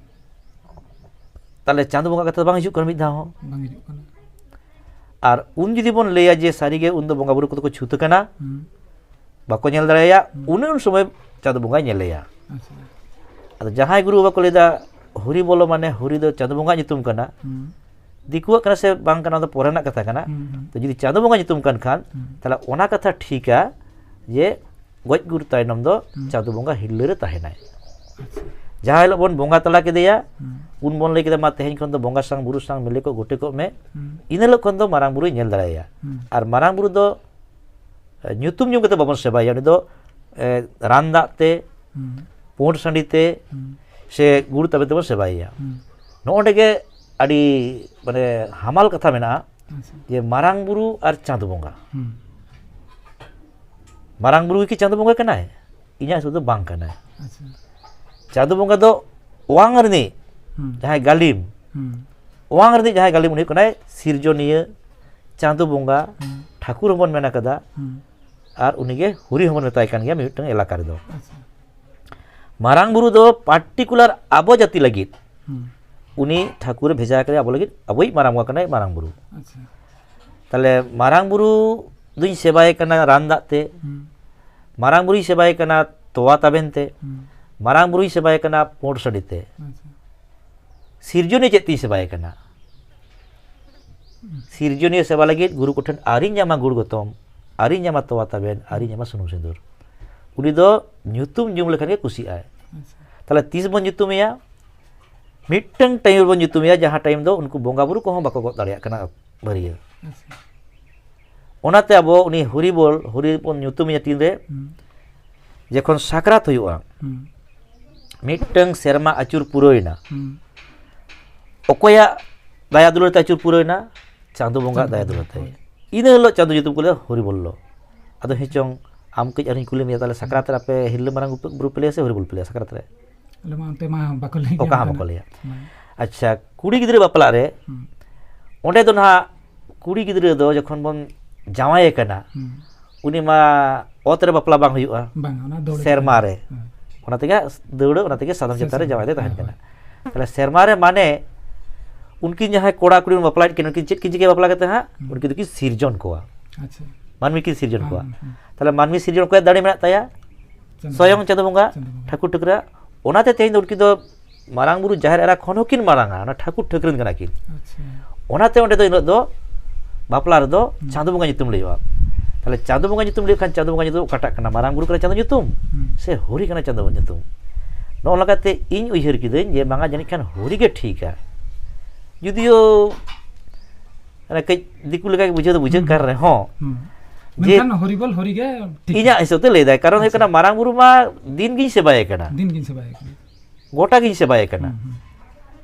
ᱛᱟᱦᱞᱮ ᱪᱟᱸᱫᱚ ᱵᱚᱸᱜᱟ ᱠᱟᱛᱷᱟ ᱫᱚ ᱵᱟᱝ ᱦᱤᱡᱩᱜ ᱠᱟᱱᱟ ᱢᱤᱫ ᱫᱷᱟᱣ ᱦᱚᱸ᱾ ᱵᱟᱝ ᱦᱤᱡᱩᱜ ᱠᱟᱱᱟ᱾ ᱟᱨ ᱩᱱ ᱡᱩᱫᱤ ᱵᱚᱱ ᱞᱟᱹᱭᱟ ᱡᱮ ᱥᱟᱹᱨᱤᱜᱮ ᱩᱱ ᱫᱚ ᱵᱚᱸᱜᱟ ᱵᱩᱨᱩ ᱠᱚᱫᱚ ᱠᱚ ᱪᱷᱩᱛ ᱟᱠᱟᱱᱟ, ᱦᱩᱸ, ᱵᱟᱠᱚ ᱧᱮᱞ ᱫᱟᱲᱮᱭᱟᱭᱟ, ᱦᱩᱸ, ᱩᱱᱤ ᱩᱱ ᱥᱚᱢᱚᱭ ᱪᱟᱸᱫᱚ ᱵᱚᱸᱜᱟᱭ ᱧᱮᱞᱮᱭᱟ᱾ ᱟᱪᱪᱷᱟ᱾ ᱟᱫᱚ ᱡᱟᱦᱟᱸᱭ ᱜᱩᱨᱩ ᱵᱟᱵᱟ ᱠᱚ ᱞᱟᱹᱭᱫᱟ ᱦᱚᱨᱤ ᱵᱚᱞᱚ, ᱢᱟᱱᱮ ᱦᱚᱨᱤ ᱫᱚ ᱪᱟᱸᱫᱚ ᱵᱚᱸᱜᱟ ᱧᱩᱛᱩᱢ ᱠᱟᱱᱟ, ᱦᱩᱸ, ᱫᱤᱠᱩᱣᱟᱜ ᱠᱟᱱᱟ ᱥᱮ ᱵᱟᱝ ᱠᱟᱱᱟ, ᱚᱱᱟ ᱫᱚ ᱯᱚᱨᱮ ᱨᱮᱱᱟᱜ ᱠᱟᱛᱷᱟ ᱠᱟᱱᱟ᱾ ᱦᱩᱸ, ᱦᱩᱸ, ᱛᱚ ᱡᱩᱫᱤ ᱪᱟᱸᱫᱚ ᱵᱚᱸᱜᱟ ᱧᱩᱛᱩᱢ ᱠᱟᱱ ᱠᱷᱟᱱ, ᱦᱩᱸ, ᱛᱟᱦᱞᱮ ᱚᱱᱟ ᱠᱟᱛᱷᱟ ᱴᱷᱤᱠᱟ ᱡᱮ ᱜᱚᱡ ᱜᱩᱨ ᱛᱟᱭᱱᱚᱢ ᱫᱚ ᱦᱩᱸ᱾ ᱪᱟᱸᱫᱚ ᱵᱚᱸᱜᱟ ᱦᱤᱨᱞᱟᱹ ᱨᱮ ᱛᱟᱦᱮᱱᱟᱭ᱾ ᱟᱪᱪᱷᱟ᱾ ᱡᱟᱦᱟᱸ ᱦᱤᱞᱳᱜ ᱵᱚᱱ ᱵᱚᱸᱜᱟ ᱛᱟᱞᱟ ᱠᱮᱫᱮᱭᱟ, ᱦᱩᱸ᱾ ᱩᱱ ᱵᱚᱱ ᱞᱟᱹᱭ ᱠᱮᱫᱟ, "ᱢᱟ, ᱛᱮᱦᱮᱧ ᱠᱷᱚᱱ ᱫᱚ ᱵᱚᱸᱜᱟ ᱥᱟᱝ ᱵᱩᱨᱩ ᱥᱟᱝ ᱢᱤᱞᱮ ᱠᱚ ᱜᱚᱴᱮ ᱠᱚᱜ ᱢᱮ᱾" ᱦᱩᱸ᱾ ᱤᱱᱟᱹ ᱦᱤᱞᱳᱜ ᱠᱷᱚᱱ ᱫᱚ ᱢᱟᱨᱟᱝ ᱵᱩᱨᱩᱭ ᱧᱮᱞ ᱫᱟᱲᱮᱭᱟᱭᱟ᱾ ᱦᱩᱸ᱾ ᱟᱨ ᱢᱟᱨᱟᱝ ᱵᱩᱨᱩ ᱫᱚ, ᱮ, ᱧᱩᱛᱩᱢ ᱧᱩᱢ ᱠᱟᱛᱮ ᱵᱟᱵᱚᱱ ᱥᱮᱵᱟᱭᱮᱭᱟ᱾ ᱩᱱᱤ ᱫᱚ, ᱮ, ᱨᱟᱱ ᱫᱟᱜ ᱛᱮ, ᱦᱩᱸ᱾ ᱯᱩᱸᱰ ᱥᱟᱺᱰᱤ ᱛᱮ, ᱦᱩᱸ᱾ ᱥᱮ ᱜᱩᱲ ᱛᱟᱵᱮᱱ ᱛᱮᱵᱚᱱ ᱥᱮᱵᱟᱭᱮᱭᱟ᱾ ᱦᱩᱸ᱾ ᱱᱚᱜᱼᱚ ᱱᱚᱰᱮ ᱜᱮ ᱟᱹᱰᱤ, ᱢᱟᱱᱮ, ᱦᱟᱢᱟᱞ ᱠᱟᱛᱷᱟ ᱢᱮᱱᱟᱜᱼᱟ᱾ ᱟᱪᱪᱷᱟ᱾ ᱡᱮ ᱢᱟᱨᱟᱝ ᱵᱩᱨᱩ ᱟᱨ ᱪᱟᱸᱫᱚ ᱵᱚᱸᱜᱟ᱾ ᱦᱩᱸ᱾ ᱢᱟᱨᱟᱝ ᱵᱩᱨᱩ ᱜᱮ ᱠᱤ ᱪᱟᱸᱫᱚ ᱵᱚᱸᱜᱟ ᱠᱟᱱᱟᱭ? ᱤᱧᱟᱹᱜ ᱦᱤᱥᱟᱹᱵ ᱫᱚ ᱵᱟᱝ ᱠᱟᱱᱟᱭ᱾ ᱟᱪᱪᱷᱟ᱾ ᱪᱟᱸᱫᱚ ᱵᱚᱸᱜᱟ ᱫᱚ ᱚᱣᱟᱝ ᱨᱤᱱᱤᱡ ᱦᱩᱸ᱾ ᱡᱟᱦᱟᱸᱭ ᱜᱟᱹᱞᱤᱢ, ᱦᱩᱸ᱾ ᱚᱣᱟᱝ ᱨᱤᱱᱤᱡ ᱡᱟᱦᱟᱸᱭ ᱜᱟᱹᱞᱤᱢ, ᱩᱱᱤ ᱦᱩᱭᱩᱜ ᱠᱟᱱᱟᱭ ᱥᱤᱨᱡᱚᱱᱤᱭᱟᱹ ᱪᱟᱸᱫᱚ ᱵᱚᱸᱜᱟ᱾ ᱦᱩᱸ᱾ ᱴᱷᱟᱹᱠᱩᱨ ᱦᱚᱸᱵᱚᱱ ᱢᱮᱱ ᱠᱟᱫᱟ᱾ ᱦᱩᱸ᱾ ᱟᱨ ᱩᱱᱤᱜᱮ ᱦᱚᱨᱤ ᱦᱚᱸᱵᱚᱱ ᱢᱮᱛᱟᱭ ᱠᱟᱱ ᱜᱮᱭᱟ ᱢᱤᱫᱴᱟᱝ ᱮᱞᱟᱠᱟ ᱨᱮᱫᱚ᱾ ᱟᱪᱪᱷᱟ᱾ ᱢᱟᱨᱟᱝ ᱵᱩᱨᱩ ᱫᱚ particular ᱟᱵᱚ ᱡᱟᱹᱛᱤ ᱞᱟᱹᱜᱤᱫ ᱦᱩᱸ᱾ ᱩᱱᱤ ᱴᱷᱟᱹᱠᱩᱨᱮ ᱵᱷᱮᱡᱟ ᱠᱟᱫᱮᱭᱟ, ᱟᱵᱚ ᱞᱟᱹᱜᱤᱫ, ᱟᱵᱚᱭᱤᱡ ᱢᱟᱨᱟᱝ ᱵᱚᱸᱜᱟ ᱠᱟᱱᱟᱭ ᱢᱟᱨᱟᱝ ᱵᱩᱨᱩ᱾ ᱟᱪᱪᱷᱟ᱾ ᱛᱟᱦᱞᱮ ᱢᱟᱨᱟᱝ ᱵᱩᱨᱩ ᱫᱩᱧ ᱥᱮᱵᱟᱭᱮ ᱠᱟᱱᱟ ᱨᱟᱱ ᱫᱟᱜ ᱛᱮ, ᱦᱩᱸ᱾ ᱢᱟᱨᱟᱝ ᱵᱩᱨᱩᱧ ᱥᱮᱵᱟᱭᱮ ᱠᱟᱱᱟ ᱛᱚᱣᱟ ᱛᱟᱵᱮᱱ ᱛᱮ, ᱦᱩᱸ᱾ ᱢᱟᱨᱟᱝ ᱵᱩᱨᱩᱧ ᱥᱮᱵᱟᱭᱮ ᱠᱟᱱᱟ ᱯᱩᱸᱰ ᱥᱟᱺᱰᱤ ᱛᱮ᱾ ᱟᱪᱪᱷᱟ᱾ ᱥᱤᱨᱡᱚᱱᱤᱭᱟᱹ ᱪᱮᱫ ᱛᱤᱧ ᱥᱮᱵᱟᱭᱮ ᱠᱟᱱᱟ? ᱦᱩᱸ᱾ ᱥᱤᱨᱡᱚᱱᱤᱭᱟᱹ ᱥᱮᱵᱟ ᱞᱟᱹᱜᱤᱫ ᱜᱩᱨᱩ ᱠᱚᱴᱷᱮᱱ ᱟᱹᱣᱨᱤᱧ ᱧᱟᱢᱟ ᱜᱩᱲ ᱜᱚᱛᱚᱢ, ᱟᱹᱣᱨᱤᱧ ᱧᱟᱢᱟ ᱛᱚᱣᱟ ᱛᱟᱵᱮᱱ, ᱟᱹᱣᱨᱤᱧ ᱧᱟᱢᱟ ᱥᱩᱱᱩᱢ ᱥᱤᱸᱫᱩᱨ᱾ ᱩᱱᱤ ᱫᱚ ᱧᱩᱛᱩᱢ ᱧᱩᱢ ᱞᱮᱠᱷᱟᱱ ᱜᱮ ᱠᱩᱥᱤᱜ ᱟᱭ᱾ ᱟᱪᱪᱷᱟ᱾ ᱛᱟᱦᱞᱮ ᱛᱤᱥ ᱵᱚᱱ ᱧᱩᱛᱩᱢᱮᱭᱟ? ᱢᱤᱫᱴᱟᱝ time ᱨᱮᱵᱚᱱ ᱧᱩᱛᱩᱢᱮᱭᱟ, ᱡᱟᱦᱟᱸ time ᱫᱚ ᱩᱱᱠᱩ ᱵᱚᱸᱜᱟ ᱵᱩᱨᱩ ᱠᱚᱦᱚᱸ ᱵᱟᱠᱚ ᱜᱚᱜ ᱫᱟᱲᱮᱭᱟᱜ ᱠᱟᱱᱟ ᱵᱷᱟᱹᱨᱭᱟᱹ᱾ ᱟᱪᱪᱷᱟ᱾ ᱚᱱᱟᱛᱮ ᱟᱵᱚ ᱩᱱᱤ ᱦᱚᱨᱤ ᱵᱚᱞ, ᱦᱚᱨᱤ ᱵᱚᱱ ᱧᱩᱛᱩᱢᱮᱭᱟ ᱛᱤᱱᱨᱮ, ᱦᱩᱸ᱾ ᱡᱚᱠᱷᱚᱱ ᱥᱟᱠᱨᱟᱛ ᱦᱩᱭᱩᱜᱼᱟ, ᱦᱩᱸ᱾ ᱢᱤᱫᱴᱟᱝ ᱥᱮᱨᱢᱟ ᱟᱹᱪᱩᱨ ᱯᱩᱨᱟᱹᱣᱮᱱᱟ᱾ ᱦᱩᱸ᱾ ᱚᱠᱚᱭᱟᱜ ᱫᱟᱭᱟ ᱫᱩᱞᱟᱹᱲ ᱛᱮ ᱟᱹᱪᱩᱨ ᱯᱩᱨᱟᱹᱣᱮᱱᱟ? ᱪᱟᱸᱫᱚ ᱵᱚᱸᱜᱟ ᱫᱟᱭᱟ ᱫᱩᱞᱟᱹᱲ ᱛᱮ᱾ ᱦᱳᱭ᱾ ᱤᱱᱟᱹ ᱦᱤᱞᱳᱜ ᱪᱟᱸᱫᱚ ᱧᱩᱛᱩᱢ ᱠᱚ ᱞᱟᱹᱭᱟ ᱦᱚᱨᱤ ᱵᱚᱞᱞᱚ᱾ ᱟᱫᱚ ᱦᱮᱸ ᱪᱚᱝ, ᱟᱢ ᱠᱟᱹᱡ ᱟᱨᱦᱚᱸᱧ ᱠᱩᱞᱤ ᱢᱮᱭᱟ, ᱛᱟᱦᱞᱮ ᱥᱟᱠᱨᱟᱛ ᱨᱮ ᱟᱯᱮ ᱦᱤᱨᱞᱟᱹ ᱢᱟᱨᱟᱝ ᱵᱩᱨᱩ ᱯᱮ ᱞᱟᱹᱭᱟ ᱥᱮ ᱦᱚᱨᱤ ᱵᱚᱞ ᱯᱮ ᱞᱟᱹᱭᱟ ᱥᱟᱠᱨᱟᱛ ᱨᱮ? ᱟᱞᱮ ᱢᱟ ᱚᱱᱛᱮ ᱢᱟ ᱵᱟᱠᱚ ᱞᱟᱹᱭ ᱜᱮᱭᱟ ᱚᱠᱟ ᱦᱚᱸ ᱚᱱᱛᱮ ᱵᱟᱠᱚ ᱫᱚ᱾ ᱞᱟᱹᱭᱟ᱾ ᱦᱳᱭ᱾ ᱟᱪᱪᱷᱟ, ᱠᱩᱲᱤ ᱜᱤᱫᱽᱨᱟᱹ ᱵᱟᱯᱞᱟᱜ ᱨᱮ, ᱦᱩᱸ᱾ ᱚᱸᱰᱮ ᱫᱚ ᱱᱟᱦᱟᱜ ᱠᱩᱲᱤ ᱜᱤᱫᱽᱨᱟᱹ ᱫᱚ ᱡᱚᱠᱷᱚᱱ ᱵᱚᱱ ᱡᱟᱶᱟᱭᱮ ᱠᱟᱱᱟ, ᱦᱩᱸ᱾ ᱩᱱᱤ ᱢᱟ ᱚᱛ ᱨᱮ ᱵᱟᱯᱞᱟ ᱵᱟᱝ ᱦᱩᱭᱩᱜᱼᱟ, ᱵᱟᱝ, ᱚᱱᱟ ᱫᱟᱹᱣᱲᱟᱹ ᱥᱮᱨᱢᱟ ᱪᱮᱛᱟᱱ ᱨᱮ᱾ ᱦᱮᱸ᱾ ᱚᱱᱟ ᱛᱮᱜᱮ ᱫᱟᱹᱣᱲᱟᱹ, ᱚᱱᱟ ᱛᱮᱜᱮ ᱥᱟᱫᱚᱢ ᱥᱮ ᱪᱮᱛᱟᱱ ᱨᱮ ᱥᱟᱫᱚᱢ, ᱡᱟᱶᱟᱭ ᱫᱚᱭ ᱛᱟᱦᱮᱱ ᱦᱮᱸ, ᱠᱟᱱᱟ᱾ ᱦᱳᱭ᱾ ᱛᱟᱦᱞᱮ ᱥᱮᱨᱢᱟ ᱨᱮ ᱢᱟᱱᱮ ᱩᱱᱠᱤᱱ ᱡᱟᱦᱟᱸᱭ ᱠᱚᱲᱟ ᱠᱩᱲᱤ ᱵᱚᱱ ᱵᱟᱯᱞᱟᱭᱮᱫ ᱠᱤᱱ, ᱩᱱᱠᱤᱱ ᱪᱮᱫ ᱠᱤᱱ ᱪᱤᱠᱟᱹ ᱵᱟᱯᱞᱟ ᱠᱟᱛᱮ ᱦᱟᱸᱜ? ᱦᱩᱸ᱾ ᱩᱱᱠᱤᱱ ᱫᱚᱠᱤᱱ ᱥᱤᱨᱡᱚᱱ ᱠᱚᱣᱟ᱾ ᱟᱪᱪᱷᱟ᱾ ᱢᱟᱹᱱᱢᱤ ᱠᱤᱱ ᱥᱤᱨᱡᱚᱱ ᱦᱩᱸ, ᱠᱚᱣᱟ᱾ ᱦᱩᱸ, ᱦᱩᱸ᱾ ᱛᱟᱦᱞᱮ ᱢᱟᱹᱱᱢᱤ ᱥᱤᱨᱡᱚᱱ ᱚᱠᱚᱭᱟᱜ ᱫᱟᱲᱮ ᱢᱮᱱᱟᱜ ᱛᱟᱭᱟ? ᱪᱟᱸᱫᱚ ᱥᱚᱭᱚᱝ ᱵᱚᱸᱜᱟ᱾ ᱪᱟᱸᱫᱚ ᱵᱚᱸᱜᱟ᱾ ᱪᱟᱸᱫᱚ ᱵᱚᱸᱜᱟ᱾ ᱴᱷᱟᱹᱠᱩᱨ ᱴᱷᱟᱹᱠᱨᱟᱹ᱾ ᱚᱱᱟᱛᱮ ᱛᱮᱦᱮᱧ ᱫᱚ ᱩᱱᱠᱤᱱ ᱫᱚ ᱢᱟᱨᱟᱝ ᱵᱩᱨᱩ ᱡᱟᱦᱮᱨ ᱮᱨᱟ ᱠᱷᱚᱱ ᱦᱚᱸᱠᱤᱱ ᱢᱟᱨᱟᱝᱟ, ᱚᱱᱟ ᱴᱷᱟᱹᱠᱩᱨ ᱴᱷᱟᱹᱠᱨᱟᱹᱱ ᱠᱟᱱᱟ ᱠᱤᱱ᱾ ᱟᱪᱪᱷᱟ᱾ ᱚᱱᱟᱛᱮ ᱚᱸᱰᱮ ᱫᱚ ᱤᱱᱟᱹᱜ ᱫᱚ ᱵᱟᱯᱞᱟ ᱨᱮᱫᱚ ᱦᱩᱸ᱾ ᱪᱟᱸᱫᱚ ᱵᱚᱸᱜᱟ ᱧᱩᱛᱩᱢ ᱞᱟᱹᱭᱚᱜᱼᱟ᱾ ᱛᱟᱦᱞᱮ ᱪᱟᱸᱫᱚ ᱵᱚᱸᱜᱟ ᱧᱩᱛᱩᱢ ᱞᱟᱹᱭ ᱠᱷᱟᱱ ᱪᱟᱸᱫᱚ ᱵᱚᱸᱜᱟ ᱧᱩᱛᱩᱢ ᱚᱠᱟᱴᱟᱜ ᱠᱟᱱᱟ? ᱢᱟᱨᱟᱝ ᱵᱩᱨᱩ ᱠᱟᱱᱟ ᱪᱟᱸᱫᱚ ᱧᱩᱛᱩᱢ, ᱦᱩᱸ᱾ ᱥᱮ ᱦᱚᱨᱤ ᱠᱟᱱᱟ ᱪᱟᱸᱫᱚ ᱧᱩᱛᱩᱢ? ᱱᱚᱜᱼᱚ ᱱᱚᱝᱠᱟᱛᱮ ᱤᱧ ᱩᱭᱦᱟᱹᱨ ᱠᱤᱫᱟᱹᱧ ᱡᱮ ᱵᱟᱝᱟ, ᱡᱟᱹᱱᱤᱡ ᱠᱷᱟᱱ ᱦᱚᱨᱤ ᱜᱮ ᱴᱷᱤᱠᱟ᱾ ᱡᱩᱫᱤᱭᱳ ᱚᱱᱟ ᱠᱟᱹᱡ ᱫᱤᱠᱩ ᱞᱮᱠᱟ ᱜᱮ ᱵᱩᱡᱷᱟᱹᱣ ᱫᱚ ᱵᱩᱡᱷᱟᱹᱜ ᱦᱩᱸ᱾ ᱠᱟᱱ ᱨᱮᱦᱚᱸ, ᱦᱩᱸ᱾ ᱡᱮ ᱢᱮᱱᱠᱷᱟᱱ ᱦᱚᱨᱤᱵᱚᱞ ᱦᱚᱨᱤ ᱜᱮ ᱴᱷᱤᱠ᱾ ᱤᱧᱟᱹᱜ ᱦᱤᱥᱟᱹᱵ ᱛᱮ ᱞᱟᱹᱭ ᱫᱟᱭ, ᱠᱟᱨᱚᱱ ᱦᱩᱭᱩᱜ ᱟᱪᱪᱷᱟ᱾ ᱠᱟᱱᱟ, ᱢᱟᱨᱟᱝ ᱵᱩᱨᱩ ᱢᱟ ᱫᱤᱱ ᱜᱤᱧ ᱥᱮᱵᱟᱭᱮ ᱠᱟᱱᱟ, ᱫᱤᱱ ᱜᱤᱧ ᱥᱮᱵᱟᱭᱮ ᱠᱟᱱᱟ᱾ ᱜᱚᱴᱟ ᱜᱤᱧ ᱥᱮᱵᱟᱭᱮ ᱠᱟᱱᱟ᱾ ᱦᱩᱸ, ᱦᱩᱸ᱾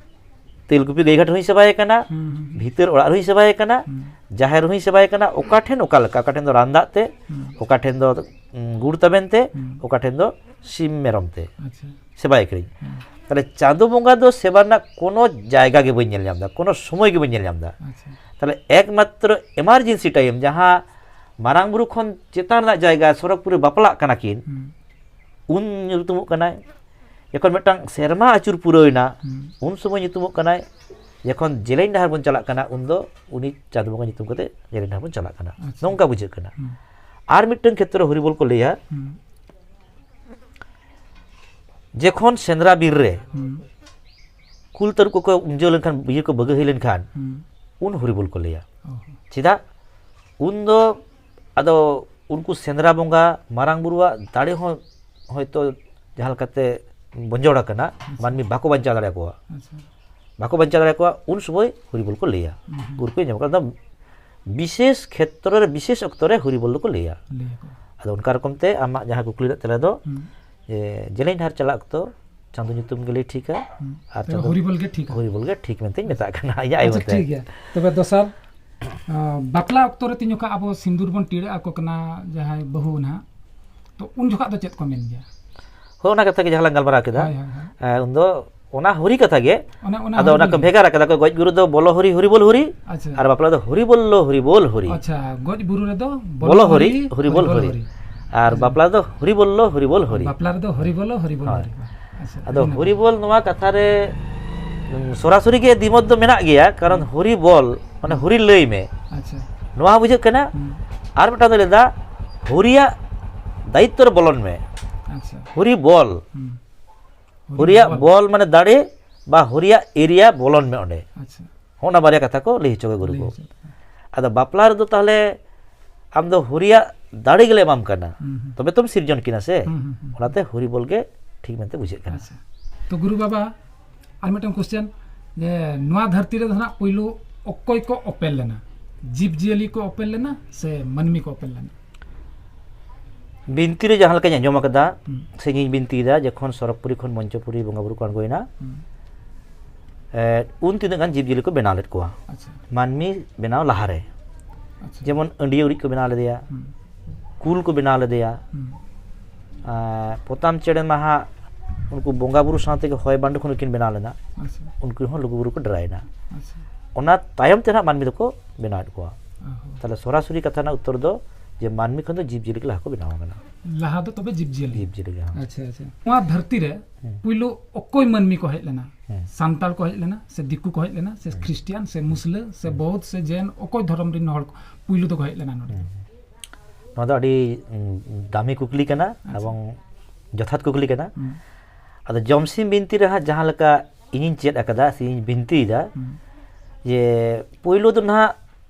ᱛᱮᱞᱠᱩᱯᱤ ᱜᱟᱹᱭ ᱜᱷᱟᱴ ᱨᱮᱦᱚᱸᱧ ᱥᱮᱵᱟᱭᱮ ᱠᱟᱱᱟ, ᱦᱩᱸ, ᱦᱩᱸ, ᱦᱩᱸ᱾ ᱵᱷᱤᱛᱟᱹᱨ ᱚᱲᱟᱜ ᱨᱮᱦᱚᱸᱧ ᱥᱮᱵᱟᱭᱮ ᱠᱟᱱᱟ, ᱦᱩᱸ᱾ ᱡᱟᱦᱮᱨ ᱨᱮᱦᱚᱸᱧ ᱥᱮᱵᱟᱭᱮ ᱠᱟᱱᱟ, ᱚᱠᱟ ᱴᱷᱮᱱ ᱚᱠᱟ ᱞᱮᱠᱟ, ᱚᱠᱟ ᱴᱷᱮᱱ ᱫᱚ ᱨᱟᱱ ᱫᱟᱜ ᱛᱮ, ᱦᱩᱸ᱾ ᱚᱠᱟ ᱴᱷᱮᱱ ᱫᱚ, ᱩᱸ, ᱜᱩᱲ ᱛᱟᱵᱮᱱ ᱛᱮ, ᱦᱩᱸ᱾ ᱚᱠᱟ ᱴᱷᱮᱱ ᱫᱚ ᱥᱤᱢ ᱢᱮᱨᱚᱢ ᱛᱮ ᱟᱪᱪᱷᱟ᱾ ᱥᱮᱵᱟᱭᱮ ᱠᱟᱹᱱᱟᱹᱧ᱾ ᱦᱩᱸ᱾ ᱛᱟᱦᱞᱮ ᱪᱟᱸᱫᱚ ᱵᱚᱸᱜᱟ ᱫᱚ ᱥᱮᱵᱟ ᱨᱮᱱᱟᱜ ᱠᱳᱱᱳ ᱡᱟᱭᱜᱟ ᱜᱮ ᱵᱟᱹᱧ ᱧᱮᱞ ᱧᱟᱢ ᱮᱫᱟ, ᱠᱳᱱᱳ ᱥᱚᱢᱚᱭ ᱜᱮ ᱵᱟᱹᱧ ᱧᱮᱞ ᱧᱟᱢ ᱮᱫᱟ᱾ ᱟᱪᱪᱷᱟ᱾ ᱛᱟᱦᱞᱮ ᱮᱠᱢᱟᱛᱨᱚ emergency time ᱡᱟᱦᱟᱸ ᱢᱟᱨᱟᱝ ᱵᱩᱨᱩ ᱠᱷᱚᱱ ᱪᱮᱛᱟᱱ ᱨᱮᱱᱟᱜ ᱡᱟᱭᱜᱟ, ᱥᱚᱨᱚᱜᱽᱯᱩᱨᱤ ᱵᱟᱯᱞᱟᱜ ᱠᱟᱱᱟ ᱠᱤᱱ, ᱦᱩᱸ᱾ ᱩᱱ ᱧᱩᱛᱩᱢᱚᱜ ᱠᱟᱱᱟᱭ᱾ ᱡᱚᱠᱷᱚᱱ ᱢᱤᱫᱴᱟᱝ ᱥᱮᱨᱢᱟ ᱟᱹᱪᱩᱨ ᱯᱩᱨᱟᱹᱣ ᱮᱱᱟ, ᱦᱩᱸ᱾ ᱩᱱ ᱥᱚᱢᱚᱭ ᱧᱩᱛᱩᱢᱚᱜ ᱠᱟᱱᱟᱭ᱾ ᱡᱚᱠᱷᱚᱱ ᱡᱮᱞᱮᱧ ᱰᱟᱦᱟᱨ ᱵᱚᱱ ᱪᱟᱞᱟᱜ ᱠᱟᱱᱟ, ᱩᱱᱫᱚ ᱩᱱᱤ ᱪᱟᱸᱫᱚ ᱵᱚᱸᱜᱟ ᱧᱩᱛᱩᱢ ᱠᱟᱛᱮ ᱡᱮᱞᱮᱧ ᱰᱟᱦᱟᱨ ᱵᱚᱱ ᱪᱟᱞᱟᱜ ᱠᱟᱱᱟ᱾ ᱟᱪᱪᱷᱟ᱾ ᱱᱚᱝᱠᱟ ᱵᱩᱡᱷᱟᱹᱜ ᱠᱟᱱᱟ᱾ ᱦᱩᱸ᱾ ᱟᱨ ᱢᱤᱫᱴᱟᱝ ᱠᱷᱮᱛᱨᱚ ᱦᱚᱨᱤᱵᱚᱞ ᱠᱚ ᱞᱟᱹᱭᱟ, ᱦᱩᱸ᱾ ᱡᱚᱠᱷᱚᱱ ᱥᱮᱸᱫᱽᱨᱟ ᱵᱤᱨ ᱨᱮ ᱦᱩᱸ᱾ ᱠᱩᱞ ᱛᱟᱹᱨᱩᱵ ᱠᱚᱠᱚ ᱩᱢᱡᱟᱹᱣ ᱞᱮᱱᱠᱷᱟᱱ, ᱤᱭᱟᱹ ᱠᱚ ᱵᱟᱹᱜᱟᱹ ᱦᱩᱭ ᱞᱮᱱᱠᱷᱟᱱ, ᱦᱩᱸ᱾ ᱩᱱ ᱦᱚᱨᱤᱵᱚᱞ ᱠᱚ ᱞᱟᱹᱭᱟ᱾ ᱚ᱾ ᱪᱮᱫᱟᱜ? ᱩᱱ ᱫᱚ ᱟᱫᱚ ᱩᱱᱠᱩ ᱥᱮᱸᱫᱽᱨᱟ ᱵᱚᱸᱜᱟ ᱢᱟᱨᱟᱝ ᱵᱩᱨᱩᱣᱟᱜ ᱫᱟᱲᱮ ᱦᱚᱸ ᱦᱚᱭᱛᱳ ᱡᱟᱦᱟᱸ ᱞᱮᱠᱟᱛᱮ ᱵᱚᱸᱡᱚᱲ ᱟᱠᱟᱱᱟ, ᱟᱪᱪᱷᱟ᱾ ᱢᱟᱹᱱᱢᱤ ᱵᱟᱠᱚ ᱵᱟᱧᱪᱟᱣ ᱫᱟᱲᱮᱭᱟᱠᱚᱣᱟ᱾ ᱟᱪᱪᱷᱟ᱾ ᱵᱟᱠᱚ ᱵᱟᱧᱪᱟᱣ ᱫᱟᱲᱮᱭᱟᱠᱚᱣᱟ, ᱩᱱ ᱥᱚᱢᱚᱭ ᱦᱚᱨᱤᱵᱚᱞ ᱠᱚ ᱞᱟᱹᱭᱟ᱾ ᱦᱩᱸ᱾ ᱩᱨ ᱠᱚ ᱧᱟᱢᱚᱜ ᱠᱟᱱᱟ᱾ ᱵᱤᱥᱮᱥ ᱠᱷᱮᱛᱨᱚ ᱨᱮ, ᱵᱤᱥᱮᱥ ᱚᱠᱛᱚ ᱨᱮ ᱦᱚᱨᱤᱵᱚᱞ ᱫᱚᱠᱚ ᱞᱟᱹᱭᱟ᱾ ᱞᱟᱹᱭᱟᱠᱚ᱾ ᱟᱫᱚ ᱚᱱᱠᱟ ᱨᱚᱠᱚᱢ ᱛᱮ ᱟᱢᱟᱜ ᱡᱟᱦᱟᱸ ᱠᱩᱠᱞᱤ ᱨᱮᱱᱟᱜ ᱛᱮᱞᱟ ᱫᱚ, ᱦᱩᱸ᱾ ᱡᱮ ᱡᱮᱞᱮᱧ ᱰᱟᱦᱟᱨ ᱪᱟᱞᱟᱜ ᱚᱠᱛᱚ ᱪᱟᱸᱫᱚ ᱧᱩᱛᱩᱢ ᱜᱮ ᱞᱟᱹᱭ ᱴᱷᱤᱠᱟ, ᱦᱩᱸ᱾ ᱟᱨ ᱛᱚᱵᱮ ᱪᱟᱸᱫᱚ ᱦᱚᱨᱤᱵᱚᱞ ᱜᱮ ᱴᱷᱤᱠᱟ᱾ ᱦᱚᱨᱤᱵᱚᱞ ᱜᱮ ᱴᱷᱤᱠ ᱢᱮᱱᱛᱮᱧ ᱢᱮᱛᱟᱜ ᱠᱟᱱᱟ, ᱤᱧᱟᱹᱜ ᱟᱭ ᱟᱪᱪᱷᱟ, ᱢᱚᱛᱮ᱾ ᱴᱷᱤᱠ ᱜᱮᱭᱟ᱾ ᱛᱚᱵᱮ ᱫᱚᱥᱟᱨ, ᱟᱸ, ᱵᱟᱯᱞᱟ ᱚᱠᱛᱚ ᱨᱮ ᱛᱤᱧ ᱡᱚᱠᱷᱚᱱ ᱟᱵᱚ ᱥᱤᱸᱫᱩᱨ ᱵᱚᱱ ᱴᱤᱰᱟᱹᱜ ᱟᱠᱚ ᱠᱟᱱᱟ ᱡᱟᱦᱟᱸᱭ ᱵᱟᱹᱦᱩ ᱱᱟᱦᱟᱜ, ᱛᱚ ᱩᱱ ᱡᱚᱠᱷᱟᱜ ᱫᱚ ᱪᱮᱫ ᱠᱚ ᱢᱮᱱ ᱜᱮᱭᱟ? ᱦᱳᱭ, ᱚᱱᱟ ᱠᱟᱛᱷᱟ ᱜᱮ ᱡᱟᱦᱟᱸ ᱞᱟᱝ ᱜᱟᱞᱢᱟᱨᱟᱣ ᱠᱮᱫᱟ, ᱦᱳᱭ, ᱦᱳᱭ, ᱦᱳᱭ᱾ ᱮ, ᱩᱱᱫᱚ ᱚᱱᱟ ᱦᱚᱨᱤ ᱠᱟᱛᱷᱟ ᱜᱮ᱾ ᱚᱱᱟ, ᱚᱱᱟ ᱟᱫᱚ ᱚᱱᱟ ᱦᱚᱨᱤ ᱠᱚ ᱵᱚᱞ᱾ ᱵᱷᱮᱜᱟᱨ ᱟᱠᱟᱫᱟ ᱠᱚ, ᱜᱚᱡ ᱜᱩᱨᱩ ᱫᱚ ᱵᱚᱞᱚ ᱦᱚᱨᱤ, ᱦᱚᱨᱤ ᱵᱚᱞ ᱦᱚᱨᱤ, ᱟᱪᱪᱷᱟ᱾ ᱟᱨ ᱵᱟᱯᱞᱟ ᱫᱚ ᱦᱚᱨᱤ ᱵᱚᱞᱞᱚ ᱦᱚᱨᱤ ᱵᱚᱞ ᱦᱚᱨᱤ᱾ ᱟᱪᱪᱷᱟ, ᱜᱚᱡ ᱵᱩᱨᱩ ᱨᱮᱫᱚ ᱵᱚᱞᱚ ᱵᱚᱞᱚ ᱦᱚᱨᱤ, ᱦᱚᱨᱤ, ᱦᱚᱨᱤ ᱵᱚᱞ ᱦᱚᱨᱤ ᱵᱚᱞ ᱦᱚᱨᱤ᱾ ᱦᱚᱨᱤ᱾ ᱟᱨ ᱦᱳᱭ᱾ ᱵᱟᱯᱞᱟ ᱫᱚ ᱦᱚᱨᱤ ᱵᱚᱞᱞᱚ ᱦᱚᱨᱤ ᱵᱚᱞ ᱦᱚᱨᱤ᱾ ᱵᱟᱯᱞᱟ ᱨᱮᱫᱚ ᱦᱚᱨᱤ ᱵᱚᱞᱚ ᱦᱚᱨᱤ ᱵᱚᱞ ᱦᱳᱭ᱾ ᱦᱚᱨᱤ᱾ ᱟᱪᱪᱷᱟ, ᱟᱫᱚ ᱟᱹᱰᱤ ᱱᱟᱯᱟᱭ᱾ ᱦᱚᱨᱤ ᱵᱚᱞ ᱱᱚᱣᱟ ᱠᱟᱛᱷᱟ ᱨᱮ, ᱩᱸ, ᱥᱚᱨᱟᱥᱚᱨᱤ ᱜᱮ ᱫᱤᱢᱚᱛ ᱫᱚ ᱢᱮᱱᱟᱜ ᱜᱮᱭᱟ, ᱠᱟᱨᱚᱱ ᱦᱩᱸ᱾ ᱦᱚᱨᱤ ᱵᱚᱞ, ᱢᱟᱱᱮ ᱦᱩᱸ᱾ ᱦᱚᱨᱤ ᱞᱟᱹᱭ ᱢᱮ᱾ ᱟᱪᱪᱷᱟ᱾ ᱱᱚᱣᱟ ᱦᱚᱸ ᱵᱩᱡᱷᱟᱹᱜ ᱠᱟᱱᱟ᱾ ᱦᱩᱸ᱾ ᱟᱨ ᱢᱤᱫᱴᱟᱝ ᱫᱚ ᱞᱟᱹᱭᱫᱟ, ᱦᱚᱨᱤᱭᱟᱜ ᱫᱟᱭᱤᱛᱛᱚ ᱨᱮ ᱵᱚᱞᱚᱱ ᱢᱮ᱾ ᱟᱪᱪᱷᱟ᱾ ᱦᱚᱨᱤ ᱵᱚᱞ᱾ ᱦᱩᱸ᱾ ᱦᱚᱨᱤ ᱦᱚᱨᱤᱭᱟᱜ ᱵᱚᱞ᱾ ᱵᱚᱞ ᱢᱟᱱᱮ ᱫᱟᱲᱮ, ᱵᱟ ᱦᱚᱨᱤᱭᱟᱜ ᱮᱨᱤᱭᱟ ᱵᱚᱞᱚᱱ ᱢᱮ ᱚᱸᱰᱮ᱾ ᱟᱪᱪᱷᱟ᱾ ᱦᱚᱸᱜᱼᱚ ᱱᱟ ᱵᱟᱨᱭᱟ ᱠᱟᱛᱷᱟ ᱠᱚ ᱞᱟᱹᱭ ᱦᱚᱪᱚ ᱠᱟᱫᱟ ᱜᱩᱨᱩ ᱞᱟᱹᱭ ᱠᱚ᱾ ᱦᱚᱪᱚ ᱠᱟᱫᱟ᱾ ᱟᱫᱚ ᱵᱟᱯᱞᱟ ᱨᱮᱫᱚ ᱛᱟᱦᱞᱮ ᱟᱢ ᱫᱚ ᱦᱚᱨᱤᱭᱟᱜ ᱫᱟᱲᱮ ᱜᱮᱞᱮ ᱮᱢᱟᱢ ᱠᱟᱱᱟ, ᱦᱩᱸ, ᱦᱩᱸ᱾ ᱛᱚᱵᱮ ᱛᱚᱢ ᱥᱤᱨᱡᱚᱱ ᱠᱤᱱᱟ ᱥᱮ᱾ ᱦᱩᱸ, ᱦᱩᱸ, ᱦᱩᱸ᱾ ᱚᱱᱟᱛᱮ ᱦᱚᱨᱤ ᱵᱚᱞ ᱜᱮ ᱴᱷᱤᱠ ᱢᱮᱱᱛᱮ ᱵᱩᱡᱷᱟᱹᱜ ᱠᱟᱱᱟ᱾ ᱟᱪᱪᱷᱟ᱾ ᱛᱚ ᱜᱩᱨᱩ ᱵᱟᱵᱟ, ᱟᱨ ᱢᱤᱫᱴᱟᱝ ᱠᱚᱥᱪᱮᱱ, ᱡᱮ ᱱᱚᱣᱟ ᱫᱷᱟᱹᱨᱛᱤ ᱨᱮᱫᱚ ᱱᱟᱜ ᱯᱩᱭᱞᱩ ᱚᱠᱚᱭ ᱠᱚ ᱚᱯᱮᱞ ᱞᱮᱱᱟ? ᱡᱤᱵᱽ ᱡᱤᱭᱟᱹᱞᱤ ᱠᱚ ᱚᱯᱮᱞ ᱞᱮᱱᱟ ᱥᱮ ᱢᱟᱹᱱᱢᱤ ᱠᱚ ᱚᱯᱮᱞ ᱞᱮᱱᱟ? ᱵᱤᱱᱛᱤ ᱨᱮ ᱡᱟᱦᱟᱸ ᱞᱮᱠᱟᱧ ᱟᱸᱡᱚᱢ ᱟᱠᱟᱫᱟ, ᱦᱩᱸ᱾ ᱥᱮ ᱤᱧᱤᱧ ᱵᱤᱱᱛᱤᱭᱮᱫᱟ, ᱡᱚᱠᱷᱚᱱ ᱥᱚᱨᱚᱜᱽᱯᱩᱨᱤ ᱠᱷᱚᱱ ᱢᱚᱧᱪᱚᱯᱩᱨᱤ ᱵᱚᱸᱜᱟ ᱵᱩᱨᱩ ᱠᱚ ᱟᱬᱜᱚᱭᱮᱱᱟ, ᱦᱩᱸ᱾ ᱮ, ᱩᱱ ᱛᱤᱱᱟᱹᱜ ᱜᱟᱱ ᱡᱤᱵᱽ ᱡᱤᱭᱟᱹᱞᱤ ᱠᱚ ᱵᱮᱱᱟᱣ ᱞᱮᱫ ᱠᱚᱣᱟ᱾ ᱟᱪᱪᱷᱟ᱾ ᱢᱟᱹᱱᱢᱤ ᱵᱮᱱᱟᱣ ᱞᱟᱦᱟᱨᱮ᱾ ᱟᱪᱪᱷᱟ᱾ ᱡᱮᱢᱚᱱ ᱟᱹᱰᱤᱭᱟᱹ ᱩᱨᱤᱡ ᱠᱚ ᱵᱮᱱᱟᱣ ᱞᱮᱫᱮᱭᱟ, ᱦᱩᱸ᱾ ᱠᱩᱞ ᱠᱚ ᱵᱮᱱᱟᱣ ᱞᱮᱫᱮᱭᱟ, ᱦᱩᱸ᱾ ᱟᱨ ᱯᱚᱛᱟᱢ ᱪᱮᱬᱮ ᱢᱟ ᱦᱟᱸᱜ ᱩᱱᱠᱩ ᱵᱚᱸᱜᱟ ᱵᱩᱨᱩ ᱥᱟᱶ ᱛᱮᱜᱮ ᱦᱚᱭ ᱵᱟᱱᱰᱩ ᱠᱷᱚᱱ ᱠᱤᱱ ᱵᱮᱱᱟᱣ ᱞᱮᱱᱟ᱾ ᱟᱪᱪᱷᱟ᱾ ᱩᱱᱠᱩ ᱦᱚᱸ ᱞᱩᱜᱩ ᱵᱩᱨᱩ ᱠᱚ ᱰᱮᱨᱟᱭᱮᱱᱟ᱾ ᱟᱪᱪᱷᱟ᱾ ᱚᱱᱟ ᱛᱟᱭᱚᱢ ᱛᱮ ᱱᱟᱦᱟᱜ ᱢᱟᱹᱱᱢᱤ ᱫᱚᱠᱚ ᱵᱮᱱᱟᱣᱮᱫ ᱠᱚᱣᱟ᱾ ᱚ ᱦᱚᱸ᱾ ᱛᱟᱦᱞᱮ ᱥᱚᱨᱟᱥᱚᱨᱤ ᱠᱟᱛᱷᱟ ᱨᱮᱱᱟᱜ ᱩᱛᱛᱚᱨ ᱫᱚ ᱡᱮ ᱢᱟᱹᱱᱢᱤ ᱠᱷᱚᱱ ᱫᱚ ᱡᱤᱵᱽ ᱡᱤᱭᱟᱹᱞᱤ ᱜᱮ ᱞᱟᱦᱟ ᱠᱚ ᱵᱮᱱᱟᱣ ᱟᱠᱟᱱᱟ᱾ ᱞᱟᱦᱟ ᱫᱚ ᱛᱚᱵᱮ ᱡᱤᱵᱽ ᱡᱤᱭᱟᱹᱞᱤ᱾ ᱡᱤᱵᱽ ᱡᱤᱭᱟᱹᱞᱤ ᱜᱮ, ᱦᱮᱸ᱾ ᱟᱪᱪᱷᱟ, ᱟᱪᱪᱷᱟ᱾ ᱱᱚᱣᱟ ᱫᱷᱟᱹᱨᱛᱤ ᱨᱮ ᱦᱩᱸ᱾ ᱯᱩᱭᱞᱩ ᱚᱠᱚᱭ ᱢᱟᱹᱱᱢᱤ ᱠᱚ ᱦᱮᱡ ᱞᱮᱱᱟ? ᱦᱩᱸ᱾ ᱥᱟᱱᱛᱟᱲ ᱠᱚ ᱦᱮᱡ ᱞᱮᱱᱟ ᱥᱮ ᱫᱤᱠᱩ ᱠᱚ ᱦᱮᱡ ᱞᱮᱱᱟ ᱥᱮ ᱦᱩᱸ᱾ ᱠᱷᱨᱤᱥᱴᱤᱭᱟᱱ ᱥᱮ ᱢᱩᱥᱞᱟᱹ ᱥᱮ ᱦᱩᱸ᱾ ᱵᱳᱫᱷ ᱥᱮ ᱡᱮᱱ, ᱚᱠᱚᱭ ᱫᱷᱚᱨᱚᱢ ᱨᱮᱱ ᱦᱚᱲ ᱠᱚ ᱯᱩᱭᱞᱩ ᱫᱚᱠᱚ ᱦᱮᱡ ᱞᱮᱱᱟ ᱱᱚᱰᱮ ᱫᱚ? ᱦᱩᱸ᱾ ᱱᱚᱣᱟ ᱫᱚ ᱟᱹᱰᱤ, ᱩᱸ, ᱫᱟᱢᱤ ᱠᱩᱠᱞᱤ ᱠᱟᱱᱟ ᱟᱪᱪᱷᱟ᱾ ᱮᱵᱚᱝ ᱡᱚᱛᱷᱟᱛ ᱠᱩᱠᱞᱤ ᱠᱟᱱᱟ᱾ ᱦᱩᱸ᱾ ᱟᱫᱚ ᱡᱚᱢᱥᱤᱢ ᱵᱤᱱᱛᱤ ᱨᱮ ᱦᱟᱸᱜ ᱡᱟᱦᱟᱸ ᱞᱮᱠᱟ ᱤᱧᱤᱧ ᱪᱮᱫ ᱟᱠᱟᱫᱟ ᱥᱮ ᱤᱧ ᱵᱤᱱᱛᱤᱭᱮᱫᱟ, ᱦᱩᱸ᱾ ᱡᱮ ᱯᱩᱭᱞᱩ ᱫᱚ ᱱᱟᱦᱟᱜ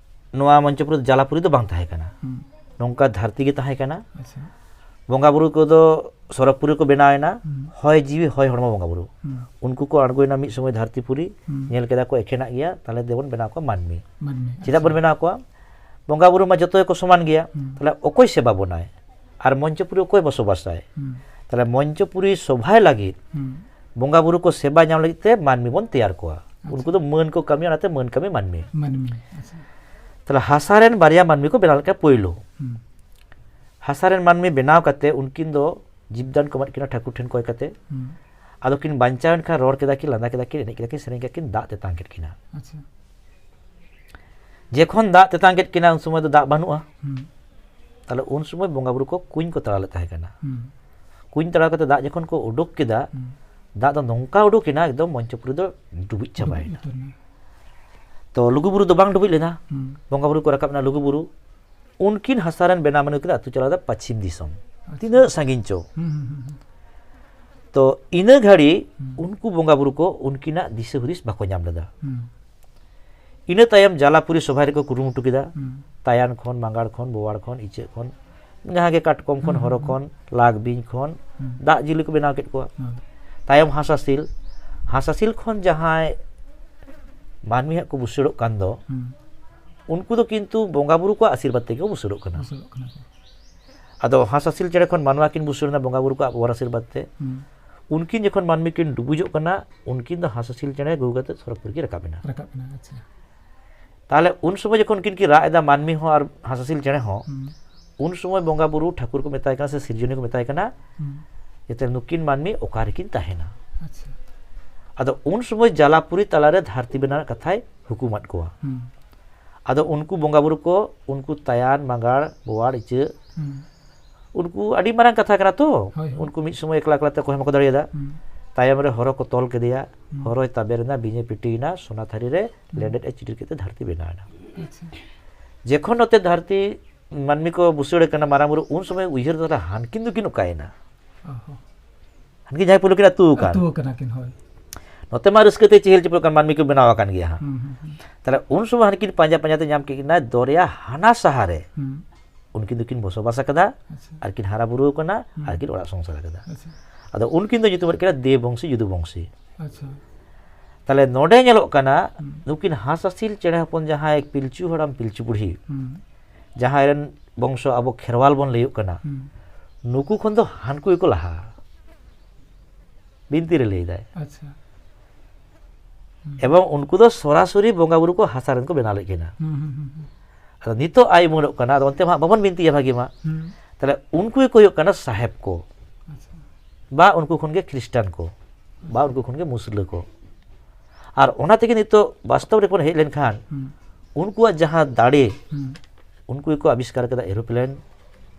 ᱱᱚᱣᱟ ᱢᱚᱧᱪᱚᱯᱩᱨᱤ ᱫᱚ ᱡᱟᱞᱟᱯᱩᱨᱤ ᱫᱚ ᱵᱟᱝ ᱛᱟᱦᱮᱸ ᱠᱟᱱᱟ᱾ ᱦᱩᱸ᱾ ᱱᱚᱝᱠᱟ ᱫᱷᱟᱹᱨᱛᱤ ᱜᱮ ᱛᱟᱦᱮᱸ ᱠᱟᱱᱟ᱾ ᱟᱪᱪᱷᱟ᱾ ᱵᱚᱸᱜᱟ ᱵᱩᱨᱩ ᱠᱚᱫᱚ ᱥᱚᱨᱚᱜᱽᱯᱩᱨᱤ ᱠᱚ ᱵᱮᱱᱟᱣ ᱮᱱᱟ, ᱦᱩᱸ᱾ ᱦᱚᱭ ᱡᱤᱣᱤ ᱦᱚᱭ ᱦᱚᱲᱢᱚ ᱵᱚᱸᱜᱟ ᱵᱩᱨᱩ᱾ ᱦᱩᱸ᱾ ᱩᱱᱠᱩ ᱠᱚ ᱟᱬᱜᱚᱭᱮᱱᱟ ᱢᱤᱫ ᱥᱚᱢᱚᱭ ᱫᱷᱟᱹᱨᱛᱤᱯᱩᱨᱤ, ᱦᱩᱸ᱾ ᱧᱮᱞ ᱠᱮᱫᱟ ᱠᱚ ᱮᱠᱷᱮᱱᱟᱜ ᱜᱮᱭᱟ, ᱛᱟᱦᱞᱮ ᱫᱮᱵᱚᱱ ᱵᱮᱱᱟᱣ ᱠᱚᱣᱟ ᱢᱟᱹᱱᱢᱤ᱾ ᱢᱟᱹᱱᱢᱤ, ᱪᱮᱫᱟᱜ ᱟᱪᱪᱷᱟ᱾ ᱵᱚᱱ ᱵᱮᱱᱟᱣ ᱠᱚᱣᱟ? ᱵᱚᱸᱜᱟ ᱵᱩᱨᱩ ᱢᱟ ᱡᱚᱛᱚ ᱜᱮᱠᱚ ᱥᱚᱢᱟᱱ ᱜᱮᱭᱟ, ᱦᱩᱸ᱾ ᱛᱟᱦᱞᱮ ᱚᱠᱚᱭ ᱥᱮᱵᱟ ᱵᱚᱱᱟᱭ? ᱟᱨ ᱢᱚᱧᱪᱚᱯᱩᱨᱤ ᱚᱠᱚᱭ ᱵᱚᱥᱚᱵᱟᱥᱟᱭ? ᱦᱩᱸ᱾ ᱛᱟᱦᱞᱮ ᱢᱚᱧᱪᱚᱯᱩᱨᱤ ᱥᱚᱵᱷᱟᱭ ᱞᱟᱹᱜᱤᱫ ᱦᱩᱸ᱾ ᱵᱚᱸᱜᱟ ᱵᱩᱨᱩ ᱠᱚ ᱥᱮᱵᱟ ᱧᱟᱢ ᱞᱟᱹᱜᱤᱫ ᱛᱮ ᱢᱟᱹᱱᱢᱤ ᱵᱚᱱ ᱛᱮᱭᱟᱨ ᱠᱚᱣᱟ᱾ ᱟᱪᱪᱷᱟ᱾ ᱩᱱᱠᱩ ᱫᱚ ᱢᱟᱹᱱ ᱠᱚ ᱠᱟᱹᱢᱤᱭᱟ, ᱚᱱᱟᱛᱮ ᱢᱟᱹᱱ ᱠᱟᱹᱢᱤ ᱢᱟᱹᱱᱢᱤ᱾ ᱢᱟᱹᱱᱢᱤ, ᱟᱪᱪᱷᱟ᱾ ᱛᱟᱦᱞᱮ ᱦᱟᱥᱟ ᱨᱮᱱ ᱵᱟᱨᱭᱟ ᱢᱟᱹᱱᱢᱤ ᱠᱚ ᱵᱮᱱᱟᱣ ᱞᱮᱫ ᱠᱚᱣᱟ ᱯᱳᱭᱞᱳ᱾ ᱦᱩᱸ᱾ ᱦᱟᱥᱟ ᱨᱮᱱ ᱢᱟᱹᱱᱢᱤ ᱵᱮᱱᱟᱣ ᱠᱟᱛᱮ ᱩᱱᱠᱤᱱ ᱫᱚ ᱡᱤᱵᱽᱫᱟᱱ ᱠᱚ ᱮᱢᱟᱫ ᱠᱤᱱᱟ ᱴᱷᱟᱹᱠᱩᱨ ᱴᱷᱮᱱ ᱠᱚᱭ ᱠᱟᱛᱮ᱾ ᱦᱩᱸ᱾ ᱟᱫᱚ ᱠᱤᱱ ᱵᱟᱧᱪᱟᱣ ᱮᱱ ᱠᱷᱟᱱ ᱨᱚᱲ ᱠᱮᱫᱟ ᱠᱤᱱ, ᱞᱟᱸᱫᱟ ᱠᱮᱫᱟ ᱠᱤᱱ, ᱮᱱᱮᱡ ᱠᱮᱫᱟ ᱠᱤᱱ, ᱥᱮᱨᱮᱧ ᱠᱮᱫᱟ ᱠᱤᱱ, ᱫᱟᱜ ᱛᱮᱛᱟᱝ ᱠᱮᱫ ᱠᱤᱱᱟ᱾ ᱟᱪᱪᱷᱟ᱾ ᱡᱮᱠᱷᱚᱱ ᱫᱟᱜ ᱛᱮᱛᱟᱝ ᱠᱮᱫ ᱠᱤᱱᱟ, ᱩᱱ ᱥᱚᱢᱚᱭ ᱫᱚ ᱫᱟᱜ ᱵᱟᱹᱱᱩᱜᱼᱟ᱾ ᱦᱩᱸ᱾ ᱛᱟᱦᱞᱮ ᱩᱱ ᱥᱚᱢᱚᱭ ᱵᱚᱸᱜᱟ ᱵᱩᱨᱩ ᱠᱚ ᱠᱩᱧ ᱠᱚ ᱛᱟᱲᱟᱣ ᱞᱮᱫ ᱛᱟᱦᱮᱸ ᱠᱟᱱᱟ᱾ ᱦᱩᱸ᱾ ᱠᱩᱧ ᱛᱟᱲᱟᱣ ᱠᱟᱛᱮ ᱫᱟᱜ ᱡᱚᱠᱷᱚᱱ ᱠᱚ ᱩᱰᱩᱠ ᱠᱮᱫᱟ, ᱦᱩᱸ᱾ ᱫᱟᱜ ᱫᱚ ᱱᱚᱝᱠᱟ ᱩᱰᱩᱠ ᱮᱱᱟ, ᱮᱠᱫᱚᱢ ᱢᱚᱧᱪᱚᱯᱩᱨᱤ ᱫᱚ ᱰᱩᱵᱩᱡ ᱪᱟᱵᱟᱭᱮᱱᱟ᱾ ᱰᱩᱵᱩᱡ ᱩᱛᱟᱹᱨ ᱮᱱᱟ᱾ ᱛᱚ ᱞᱩᱜᱩ ᱵᱩᱨᱩ ᱫᱚ ᱵᱟᱝ ᱰᱩᱵᱩᱡ ᱞᱮᱱᱟ᱾ ᱦᱩᱸ᱾ ᱵᱚᱸᱜᱟ ᱵᱩᱨᱩ ᱠᱚ ᱨᱟᱠᱟᱵ ᱮᱱᱟ ᱞᱩᱜᱩ ᱵᱩᱨᱩ᱾ ᱩᱱᱠᱤᱱ ᱦᱟᱥᱟ ᱨᱮᱱ ᱵᱮᱱᱟᱣ ᱢᱟᱹᱱᱢᱤ ᱠᱤᱱ ᱟᱹᱛᱩ ᱪᱟᱞᱟᱣ ᱮᱫᱟ ᱯᱟᱹᱪᱷᱤᱢ ᱫᱤᱥᱚᱢ᱾ ᱟᱪᱪᱷᱟ᱾ ᱛᱤᱱᱟᱹᱜ ᱥᱟᱺᱜᱤᱧ ᱪᱚ᱾ ᱦᱩᱸ, ᱦᱩᱸ, ᱦᱩᱸ, ᱦᱩᱸ᱾ ᱛᱚ ᱤᱱᱟᱹ ᱜᱷᱟᱹᱲᱤ ᱦᱩᱸ᱾ ᱩᱱᱠᱩ ᱵᱚᱸᱜᱟ ᱵᱩᱨᱩ ᱠᱚ ᱩᱱᱠᱤᱱᱟᱜ ᱫᱤᱥᱟᱹ ᱦᱩᱫᱤᱥ ᱵᱟᱠᱚ ᱧᱟᱢ ᱞᱮᱫᱟ᱾ ᱦᱩᱸ᱾ ᱤᱱᱟᱹ ᱛᱟᱭᱚᱢ ᱡᱟᱞᱟᱯᱩᱨᱤ ᱥᱚᱵᱷᱟᱭ ᱨᱮᱠᱚ ᱠᱩᱨᱩᱢᱩᱴᱩ ᱠᱮᱫᱟ᱾ ᱦᱩᱸ᱾ ᱛᱟᱭᱟᱱ ᱠᱷᱚᱱ, ᱢᱟᱸᱜᱟᱲ ᱠᱷᱚᱱ, ᱵᱳᱣᱟᱲ ᱠᱷᱚᱱ, ᱤᱪᱟᱹᱜ ᱠᱷᱚᱱ, ᱡᱟᱦᱟᱸ ᱜᱮ ᱠᱟᱴᱠᱚᱢ ᱠᱷᱚᱱ, ᱦᱚᱨᱚ ᱠᱷᱚᱱ, ᱞᱟᱜ ᱵᱤᱧ ᱠᱷᱚᱱ ᱫᱟᱜ ᱡᱤᱭᱟᱹᱞᱤ ᱠᱚ ᱵᱮᱱᱟᱣ ᱠᱮᱫ ᱠᱚᱣᱟ᱾ ᱛᱟᱭᱚᱢ ᱦᱟᱸᱥ ᱦᱟᱸᱥᱤᱞ, ᱦᱟᱸᱥ ᱦᱟᱸᱥᱤᱞ ᱠᱷᱚᱱ ᱡᱟᱦᱟᱸᱭ ᱢᱟᱹᱱᱢᱤ ᱦᱟᱸᱜ ᱠᱚ ᱵᱩᱥᱟᱹᱲᱚᱜ ᱠᱟᱱ ᱫᱚ, ᱩᱱᱠᱩ ᱫᱚ ᱠᱤᱱᱛᱩ ᱵᱚᱸᱜᱟ ᱵᱩᱨᱩ ᱠᱚᱣᱟᱜ ᱟᱥᱤᱨᱵᱟᱫᱽ ᱛᱮᱜᱮ ᱠᱚ ᱵᱩᱥᱟᱹᱲᱚᱜ ᱠᱟᱱᱟ᱾ ᱟᱫᱚ ᱦᱟᱸᱥ ᱦᱟᱸᱥᱤᱞ ᱪᱮᱬᱮ ᱠᱷᱚᱱ ᱢᱟᱱᱣᱟ ᱠᱤᱱ ᱵᱩᱥᱟᱹᱲ ᱮᱱᱟ ᱵᱚᱸᱜᱟ ᱵᱩᱨᱩ ᱠᱚᱣᱟᱜ ᱵᱚᱨ ᱟᱥᱤᱨᱵᱟᱫᱽ ᱛᱮ᱾ ᱩᱱᱠᱤᱱ ᱡᱚᱠᱷᱚᱱ ᱢᱟᱹᱱᱢᱤ ᱠᱤᱱ ᱰᱩᱵᱩᱡᱚᱜ ᱠᱟᱱᱟ, ᱩᱱᱠᱤᱱ ᱫᱚ ᱦᱟᱸᱥ ᱦᱟᱸᱥᱤᱞ ᱪᱮᱬᱮ ᱜᱚᱜᱚ ᱠᱟᱛᱮ ᱥᱚᱨᱚᱜᱽ ᱯᱩᱨᱤ ᱠᱤᱱ ᱨᱟᱠᱟᱵ ᱮᱱᱟ᱾ ᱨᱟᱠᱟᱵ ᱮᱱᱟ, ᱟᱪᱪᱷᱟ᱾ ᱛᱟᱦᱞᱮ ᱩᱱ ᱥᱚᱢᱚᱭ ᱡᱚᱠᱷᱚᱱ ᱩᱱᱠᱤᱱ ᱠᱤᱱ ᱨᱟᱜ ᱮᱫᱟ, ᱢᱟᱹᱱᱢᱤ ᱦᱚᱸ ᱟᱨ ᱦᱟᱸᱥ ᱦᱟᱸᱥᱤᱞ ᱪᱮᱬᱮ ᱦᱚᱸ, ᱩᱱ ᱥᱚᱢᱚᱭ ᱵᱚᱸᱜᱟ ᱵᱩᱨᱩ ᱴᱷᱟᱹᱠᱩᱨ ᱠᱚ ᱢᱮᱛᱟᱭ ᱠᱟᱱᱟ ᱥᱮ ᱥᱤᱨᱡᱚᱱᱤᱭᱟᱹ ᱠᱚ ᱢᱮᱛᱟᱭ ᱠᱟᱱᱟ, ᱡᱟᱛᱮ ᱱᱩᱠᱤᱱ ᱢᱟᱹᱱᱢᱤ ᱚᱠᱟ ᱨᱮᱠᱤᱱ ᱛᱟᱦᱮᱱᱟ᱾ ᱟᱪᱪᱷᱟ᱾ ᱟᱫᱚ ᱩᱱ ᱥᱚᱢᱚᱭ ᱡᱟᱞᱟᱯᱩᱨᱤ ᱛᱟᱞᱟᱨᱮ ᱫᱷᱟᱹᱨᱛᱤ ᱵᱮᱱᱟᱣ ᱨᱮᱱᱟᱜ ᱠᱟᱛᱷᱟᱭ ᱦᱩᱠᱩᱢᱟᱫ ᱠᱚᱣᱟ᱾ ᱟᱫᱚ ᱩᱱᱠᱩ ᱵᱚᱸᱜᱟ ᱵᱩᱨᱩ ᱠᱚ, ᱩᱱᱠᱩ ᱛᱟᱭᱟᱱ, ᱢᱟᱸᱜᱟᱲ, ᱵᱳᱣᱟᱲ, ᱤᱪᱟᱹᱜ, ᱩᱱᱠᱩ ᱟᱹᱰᱤ ᱢᱟᱨᱟᱝ ᱠᱟᱛᱷᱟ ᱠᱟᱱᱟ ᱛᱚ᱾ ᱦᱳᱭ, ᱦᱳᱭ᱾ ᱩᱱᱠᱩ ᱢᱤᱫ ᱥᱚᱢᱚᱭ ᱮᱠᱞᱟ ᱮᱠᱞᱟ ᱛᱮ ᱚᱠᱚᱭ ᱦᱚᱸ ᱵᱟᱠᱚ ᱫᱟᱲᱮᱭᱟᱫᱟ᱾ ᱛᱟᱭᱚᱢ ᱨᱮ ᱦᱚᱨᱚ ᱠᱚ ᱛᱚᱞ ᱠᱮᱫᱮᱭᱟ, ᱦᱚᱨᱚᱭ ᱛᱟᱵᱮᱨ ᱮᱱᱟ, ᱵᱤᱧᱮ ᱯᱤᱴᱤᱭᱮᱱᱟ, ᱥᱚᱱᱟ ᱛᱷᱟᱹᱨᱤ ᱨᱮ ᱞᱮᱸᱰᱮᱫ ᱮ ᱪᱤᱴᱤᱨ ᱠᱮᱫ ᱛᱮ ᱫᱷᱟᱹᱨᱛᱤ ᱵᱮᱱᱟᱣ ᱮᱱᱟ᱾ ᱟᱪᱪᱷᱟ᱾ ᱡᱮᱠᱷᱚᱱ ᱱᱚᱛᱮ ᱫᱷᱟᱹᱨᱛᱤ ᱢᱟᱹᱱᱢᱤ ᱠᱚ ᱵᱩᱥᱟᱹᱲ ᱠᱟᱱᱟ ᱢᱟᱨᱟᱝ ᱵᱩᱨᱩ, ᱩᱱ ᱥᱚᱢᱚᱭ ᱩᱭᱦᱟᱹᱨ ᱫᱚ ᱛᱟᱦᱚᱞᱮ ᱦᱟᱱᱠᱤᱱ ᱫᱚᱠᱤᱱ ᱚᱠᱟᱭᱮᱱᱟ? ᱚ ᱦᱚᱸ᱾ ᱦᱟᱱᱠᱤᱱ ᱡᱟᱦᱟᱸᱭ ᱯᱳᱭᱞᱳ ᱠᱤᱱ ᱟᱹᱛᱩ ᱟᱠᱟᱱ᱾ ᱟᱹᱛᱩ ᱟᱠᱟᱱᱟ ᱠᱤᱱ, ᱦᱳᱭ᱾ ᱱᱚᱛᱮ ᱢᱟ ᱨᱟᱹᱥᱠᱟᱹ ᱛᱮ ᱪᱮᱦᱮᱞ ᱪᱮᱯᱮᱞ ᱠᱟᱱ ᱢᱟᱹᱱᱢᱤ ᱠᱚ ᱵᱮᱱᱟᱣ ᱟᱠᱟᱱ ᱜᱮᱭᱟ ᱦᱟᱸᱜ᱾ ᱦᱩᱸ, ᱦᱩᱸ, ᱦᱩᱸ᱾ ᱛᱟᱦᱞᱮ ᱩᱱ ᱥᱚᱢᱚᱭ ᱦᱟᱱᱠᱤᱱ ᱯᱟᱸᱡᱟ ᱯᱟᱸᱡᱟ ᱛᱮ ᱧᱟᱢ ᱠᱮᱫ ᱠᱤᱱᱟ ᱫᱚᱨᱭᱟ ᱦᱟᱱᱟ ᱥᱟᱦᱟ ᱨᱮ᱾ ᱦᱩᱸ᱾ ᱩᱱᱠᱤᱱ ᱫᱚᱠᱤᱱ ᱵᱚᱥᱚᱵᱟᱥ ᱟᱠᱟᱫᱟ, ᱟᱪᱪᱷᱟ᱾ ᱟᱨ ᱠᱤᱱ ᱦᱟᱨᱟ ᱵᱩᱨᱩ ᱟᱠᱟᱱᱟ, ᱦᱩᱸ᱾ ᱟᱨ ᱠᱤᱱ ᱚᱲᱟᱜ ᱥᱚᱝᱥᱟᱨ ᱟᱠᱟᱫᱟ᱾ ᱟᱪᱪᱷᱟ᱾ ᱟᱫᱚ ᱩᱱᱠᱤᱱ ᱫᱚ ᱧᱩᱛᱩᱢ ᱠᱤᱱᱟ ᱫᱮᱵᱚᱝᱥᱤ ᱡᱩᱫᱩ ᱵᱚᱝᱥᱤ᱾ ᱟᱪᱪᱷᱟ᱾ ᱛᱟᱦᱞᱮ ᱱᱚᱰᱮ ᱧᱮᱞᱚᱜ ᱠᱟᱱᱟ, ᱦᱩᱸ᱾ ᱱᱩᱠᱤᱱ ᱦᱟᱸᱥ ᱦᱟᱸᱥᱤᱞ ᱪᱮᱬᱮ ᱦᱚᱯᱚᱱ ᱡᱟᱦᱟᱸᱭ ᱯᱤᱞᱪᱩ ᱦᱟᱲᱟᱢ ᱯᱤᱞᱪᱩ ᱵᱩᱲᱦᱤ, ᱦᱩᱸ᱾ ᱡᱟᱦᱟᱸᱭ ᱨᱮᱱ ᱵᱚᱝᱥᱚ ᱟᱵᱚ ᱠᱷᱮᱨᱣᱟᱞ ᱵᱚᱱ ᱞᱟᱹᱭᱚᱜ ᱠᱟᱱᱟ, ᱦᱩᱸ᱾ ᱱᱩᱠᱩ ᱠᱷᱚᱱ ᱫᱚ ᱦᱟᱱᱠᱩ ᱜᱮᱠᱚ ᱞᱟᱦᱟ᱾ ᱵᱤᱱᱛᱤ ᱨᱮ ᱞᱟᱹᱭ ᱫᱟᱭ᱾ ᱟᱪᱪᱷᱟ᱾ ᱦᱩᱸ᱾ ᱮᱵᱚᱝ ᱩᱱᱠᱩ ᱫᱚ ᱥᱚᱨᱟᱥᱚᱨᱤ ᱵᱚᱸᱜᱟ ᱵᱩᱨᱩ ᱠᱚ ᱦᱟᱥᱟ ᱨᱮᱱ ᱠᱚ ᱵᱮᱱᱟᱣ ᱞᱮᱫ ᱠᱤᱱᱟ᱾ ᱦᱩᱸ, ᱦᱩᱸ, ᱦᱩᱸ, ᱦᱩᱸ᱾ ᱟᱫᱚ ᱱᱤᱛᱚᱜ ᱟᱭ ᱩᱢᱟᱹᱱᱚᱜ ᱠᱟᱱᱟ, ᱟᱫᱚ ᱚᱱᱛᱮ ᱢᱟ ᱦᱟᱸᱜ ᱵᱟᱵᱚᱱ ᱵᱤᱱᱛᱤᱭᱟ ᱵᱷᱟᱹᱜᱤ ᱢᱟ᱾ ᱦᱩᱸ᱾ ᱛᱟᱦᱞᱮ ᱩᱱᱠᱩ ᱜᱮᱠᱚ ᱦᱩᱭᱩᱜ ᱠᱟᱱᱟ ᱥᱟᱦᱮᱵᱽ ᱠᱚ᱾ ᱟᱪᱪᱷᱟ᱾ ᱵᱟ ᱩᱱᱠᱩ ᱠᱷᱚᱱ ᱜᱮ ᱠᱷᱨᱤᱥᱴᱟᱱ ᱠᱚ, ᱵᱟ ᱩᱱᱠᱩ ᱠᱷᱚᱱ ᱜᱮ ᱢᱩᱥᱞᱟᱹ ᱠᱚ᱾ ᱟᱨ ᱚᱱᱟ ᱛᱮᱜᱮ ᱱᱤᱛᱚᱜ ᱵᱟᱥᱛᱚᱵ ᱨᱮᱵᱚᱱ ᱦᱮᱡ ᱞᱮᱱᱠᱷᱟᱱ, ᱦᱩᱸ᱾ ᱩᱱᱠᱩᱣᱟᱜ ᱡᱟᱦᱟᱸ ᱫᱟᱲᱮ, ᱦᱩᱸ᱾ ᱩᱱᱠᱩ ᱜᱮᱠᱚ ᱟᱵᱤᱥᱠᱟᱨ ᱠᱟᱫᱟ ᱮᱨᱳᱯᱞᱮᱱ,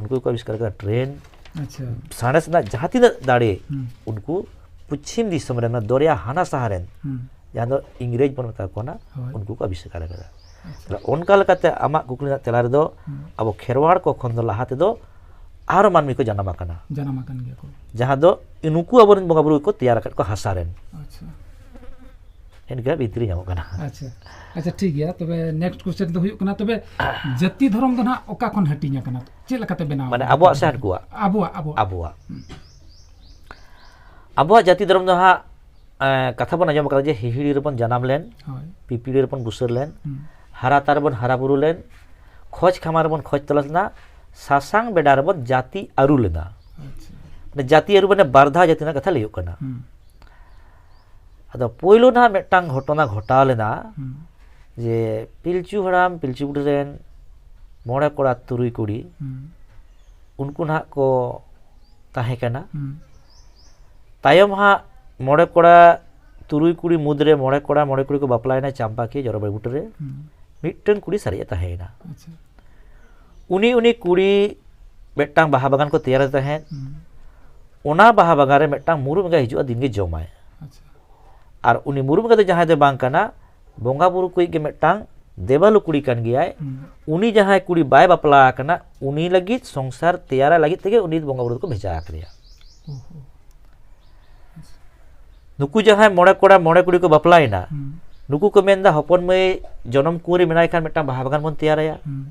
ᱩᱱᱠᱩ ᱜᱮᱠᱚ ᱟᱵᱤᱥᱠᱟᱨ ᱠᱟᱫᱟ ᱴᱨᱮᱱ, ᱟᱪᱪᱷᱟ᱾ ᱥᱟᱬᱮᱥ ᱨᱮᱱᱟᱜ ᱡᱟᱦᱟᱸ ᱛᱤᱱᱟᱹᱜ ᱫᱟᱲᱮ, ᱦᱩᱸ᱾ ᱩᱱᱠᱩ ᱯᱚᱪᱷᱤᱢ ᱫᱤᱥᱚᱢ ᱨᱮᱱ, ᱫᱚᱨᱭᱟ ᱦᱟᱱᱟ ᱥᱟᱦᱟ ᱨᱮᱱ, ᱦᱩᱸ᱾ ᱡᱟᱦᱟᱸ ᱫᱚ ᱤᱝᱨᱮᱡᱽ ᱵᱚᱱ ᱢᱮᱛᱟ ᱠᱚ ᱠᱟᱱᱟ, ᱦᱳᱭ᱾ ᱩᱱᱠᱩ ᱠᱚ ᱟᱵᱤᱥᱠᱟᱨ ᱠᱟᱫᱟ᱾ ᱟᱪᱪᱷᱟ᱾ ᱛᱟᱦᱞᱮ ᱚᱱᱠᱟ ᱞᱮᱠᱟᱛᱮ ᱟᱢᱟᱜ ᱠᱩᱠᱞᱤ ᱨᱮᱱᱟᱜ ᱛᱮᱞᱟ ᱨᱮᱫᱚ, ᱦᱩᱸ᱾ ᱟᱵᱚ ᱠᱷᱮᱨᱣᱟᱲ ᱠᱚ ᱠᱷᱚᱱ ᱫᱚ ᱞᱟᱦᱟ ᱛᱮᱫᱚ ᱟᱨᱚ ᱢᱟᱹᱱᱢᱤ ᱠᱚ ᱡᱟᱱᱟᱢ ᱟᱠᱟᱱᱟ᱾ ᱡᱟᱱᱟᱢ ᱟᱠᱟᱱ ᱜᱮᱭᱟ ᱠᱚ᱾ ᱡᱟᱦᱟᱸ ᱫᱚ ᱱᱩᱠᱩ ᱟᱵᱚᱨᱮᱱ ᱵᱚᱸᱜᱟ ᱵᱩᱨᱩ ᱜᱮᱠᱚ ᱛᱮᱭᱟᱨ ᱟᱠᱟᱫ ᱠᱚᱣᱟ ᱦᱟᱥᱟ ᱨᱮᱱ᱾ ᱟᱪᱪᱷᱟ᱾ ᱤᱱᱠᱟᱹ ᱵᱷᱤᱛᱨᱤ ᱧᱟᱢᱚᱜ ᱠᱟᱱᱟ᱾ ᱟᱪᱪᱷᱟ ᱟᱪᱪᱷᱟ, ᱴᱷᱤᱠ ᱜᱮᱭᱟ᱾ ᱛᱚᱵᱮ ᱱᱮᱠᱥᱴ ᱠᱚᱥᱪᱮᱱ ᱫᱚ ᱦᱩᱭᱩᱜ ᱠᱟᱱᱟ, ᱛᱚᱵᱮ ᱡᱟᱹᱛᱤ ᱫᱷᱚᱨᱚᱢ ᱫᱚ ᱱᱟᱦᱟᱜ ᱚᱠᱟ ᱠᱷᱚᱱ ᱦᱟᱹᱴᱤᱧ ᱟᱠᱟᱱᱟ, ᱪᱮᱫ ᱞᱮᱠᱟᱛᱮ ᱵᱮᱱᱟᱣ ᱢᱟᱱᱮ ᱟᱠᱟᱱᱟ? ᱟᱵᱚᱣᱟᱜ ᱥᱮ ᱦᱟᱱᱠᱩᱣᱟᱜ? ᱟᱵᱚᱣᱟᱜ, ᱟᱵᱚᱣᱟᱜ᱾ ᱟᱵᱚᱣᱟᱜ᱾ ᱟᱵᱚᱣᱟᱜ ᱡᱟᱹᱛᱤ ᱫᱷᱚᱨᱚᱢ ᱫᱚ ᱦᱟᱸᱜ, ᱮᱸ, ᱠᱟᱛᱷᱟ ᱵᱚᱱ ᱟᱸᱡᱚᱢ ᱟᱠᱟᱫᱟ ᱡᱮ ᱦᱤᱦᱤᱲᱤ ᱨᱮᱵᱚᱱ ᱡᱟᱱᱟᱢ ᱞᱮᱱ, ᱦᱳᱭ᱾ ᱯᱤᱯᱤᱲᱤ ᱨᱮᱵᱚᱱ ᱵᱩᱥᱟᱹᱨ ᱞᱮᱱ, ᱦᱩᱸ᱾ ᱦᱟᱨᱟ ᱛᱟᱨ ᱨᱮᱵᱚᱱ ᱦᱟᱨᱟ ᱵᱩᱨᱩ ᱞᱮᱱ, ᱠᱷᱚᱡᱽ ᱠᱷᱟᱢᱟᱨ ᱨᱮᱵᱚᱱ ᱠᱷᱚᱡᱽ ᱛᱚᱞᱟᱥ ᱞᱮᱱᱟ, ᱥᱟᱥᱟᱝ ᱵᱮᱰᱟ ᱨᱮᱵᱚᱱ ᱡᱟᱹᱛᱤ ᱟᱹᱨᱩ ᱞᱮᱱᱟ᱾ ᱟᱪᱪᱷᱟ᱾ ᱢᱟᱱᱮ ᱡᱟᱹᱛᱤ ᱟᱹᱨᱩ ᱢᱟᱱᱮ ᱵᱟᱨ ᱫᱷᱟᱣ ᱡᱟᱹᱛᱤ ᱨᱮᱱᱟᱜ ᱠᱟᱛᱷᱟ ᱞᱟᱹᱭᱚᱜ ᱠᱟᱱᱟ᱾ ᱦᱩᱸ᱾ ᱟᱫᱚ ᱯᱳᱭᱞᱳ ᱱᱟᱦᱟᱜ ᱢᱤᱫᱴᱟᱝ ᱜᱷᱚᱴᱚᱱᱟ ᱜᱷᱚᱴᱟᱣ ᱞᱮᱱᱟ ᱦᱩᱸ᱾ ᱡᱮ ᱯᱤᱞᱪᱩ ᱦᱟᱲᱟᱢ ᱯᱤᱞᱪᱩ ᱵᱩᱰᱷᱤ ᱨᱮᱱ ᱢᱚᱬᱮ ᱠᱚᱲᱟ ᱛᱩᱨᱩᱭ ᱠᱩᱲᱤ, ᱦᱩᱸ᱾ ᱩᱱᱠᱩ ᱱᱟᱦᱟᱜ ᱠᱚ ᱛᱟᱦᱮᱸ ᱠᱟᱱᱟ᱾ ᱦᱩᱸ᱾ ᱛᱟᱭᱚᱢ ᱦᱟᱸᱜ ᱢᱚᱬᱮ ᱠᱚᱲᱟ ᱛᱩᱨᱩᱭ ᱠᱩᱲᱤ ᱢᱩᱫᱽᱨᱮ ᱢᱚᱬᱮ ᱠᱚᱲᱟ ᱢᱚᱬᱮ ᱠᱩᱲᱤ ᱠᱚ ᱵᱟᱯᱞᱟᱭᱮᱱᱟ ᱪᱟᱢᱯᱟᱠᱤ ᱡᱚᱨᱚᱵᱟᱲᱤ ᱵᱩᱴᱟᱹ ᱨᱮ᱾ ᱦᱩᱸ᱾ ᱢᱤᱫᱴᱟᱝ ᱠᱩᱲᱤ ᱥᱟᱨᱮᱡ ᱮ ᱛᱟᱦᱮᱸᱭᱮᱱᱟ᱾ ᱟᱪᱪᱷᱟ᱾ ᱩᱱᱤ ᱩᱱᱤ ᱠᱩᱲᱤ ᱢᱤᱫᱴᱟᱝ ᱵᱟᱦᱟ ᱵᱟᱜᱟᱱ ᱠᱚ ᱛᱮᱭᱟᱨ ᱛᱟᱦᱮᱸᱫ᱾ ᱦᱩᱸ᱾ ᱚᱱᱟ ᱵᱟᱦᱟ ᱵᱟᱜᱟᱱ ᱨᱮ ᱢᱤᱫᱴᱟᱝ ᱢᱩᱨᱩᱢ ᱮᱸᱜᱟ ᱦᱤᱡᱩᱜᱼᱟ, ᱫᱤᱱᱜᱮ ᱡᱚᱢᱟᱭ᱾ ᱟᱪᱪᱷᱟ᱾ ᱟᱨ ᱩᱱᱤ ᱢᱩᱨᱩᱢ ᱮᱸᱜᱟ ᱫᱚ ᱡᱟᱦᱟᱸᱭ ᱫᱚ ᱵᱟᱝ ᱠᱟᱱᱟ, ᱵᱚᱸᱜᱟ ᱵᱩᱨᱩ ᱠᱚᱭᱤᱡ ᱜᱮ ᱢᱤᱫᱴᱟᱝ ᱫᱮᱵᱟᱞᱳ ᱠᱩᱲᱤ ᱠᱟᱱ ᱜᱮᱭᱟᱭ᱾ ᱦᱩᱸ᱾ ᱩᱱᱤ ᱡᱟᱦᱟᱸᱭ ᱠᱩᱲᱤ ᱵᱟᱭ ᱵᱟᱯᱞᱟ ᱟᱠᱟᱱᱟ, ᱩᱱᱤ ᱞᱟᱹᱜᱤᱫ ᱥᱚᱝᱥᱟᱨ ᱛᱮᱭᱟᱨᱟᱭ ᱞᱟᱹᱜᱤᱫ ᱛᱮᱜᱮ ᱩᱱᱤ ᱵᱚᱸᱜᱟ ᱵᱩᱨᱩ ᱫᱚᱠᱚ ᱵᱷᱮᱡᱟ ᱟᱠᱟᱫᱮᱭᱟ᱾ ᱚᱦᱚ᱾ ᱱᱩᱠᱩ ᱡᱟᱦᱟᱸᱭ ᱢᱚᱬᱮ ᱠᱚᱲᱟ ᱢᱚᱬᱮ ᱠᱩᱲᱤ ᱠᱚ ᱵᱟᱯᱞᱟᱭᱮᱱᱟ, ᱦᱩᱸ᱾ ᱱᱩᱠᱩ ᱠᱚ ᱢᱮᱱᱫᱟ ᱦᱚᱯᱚᱱ ᱢᱟᱹᱭ ᱡᱚᱱᱚᱢ ᱠᱩᱣᱟᱹᱨᱤ ᱢᱮᱱᱟᱭ ᱠᱷᱟᱱ ᱢᱤᱫᱴᱟᱝ ᱵᱟᱦᱟ ᱵᱟᱜᱟᱱ ᱵᱚᱱ ᱛᱮᱭᱟᱨᱟᱭᱟ᱾ ᱦᱩᱸ᱾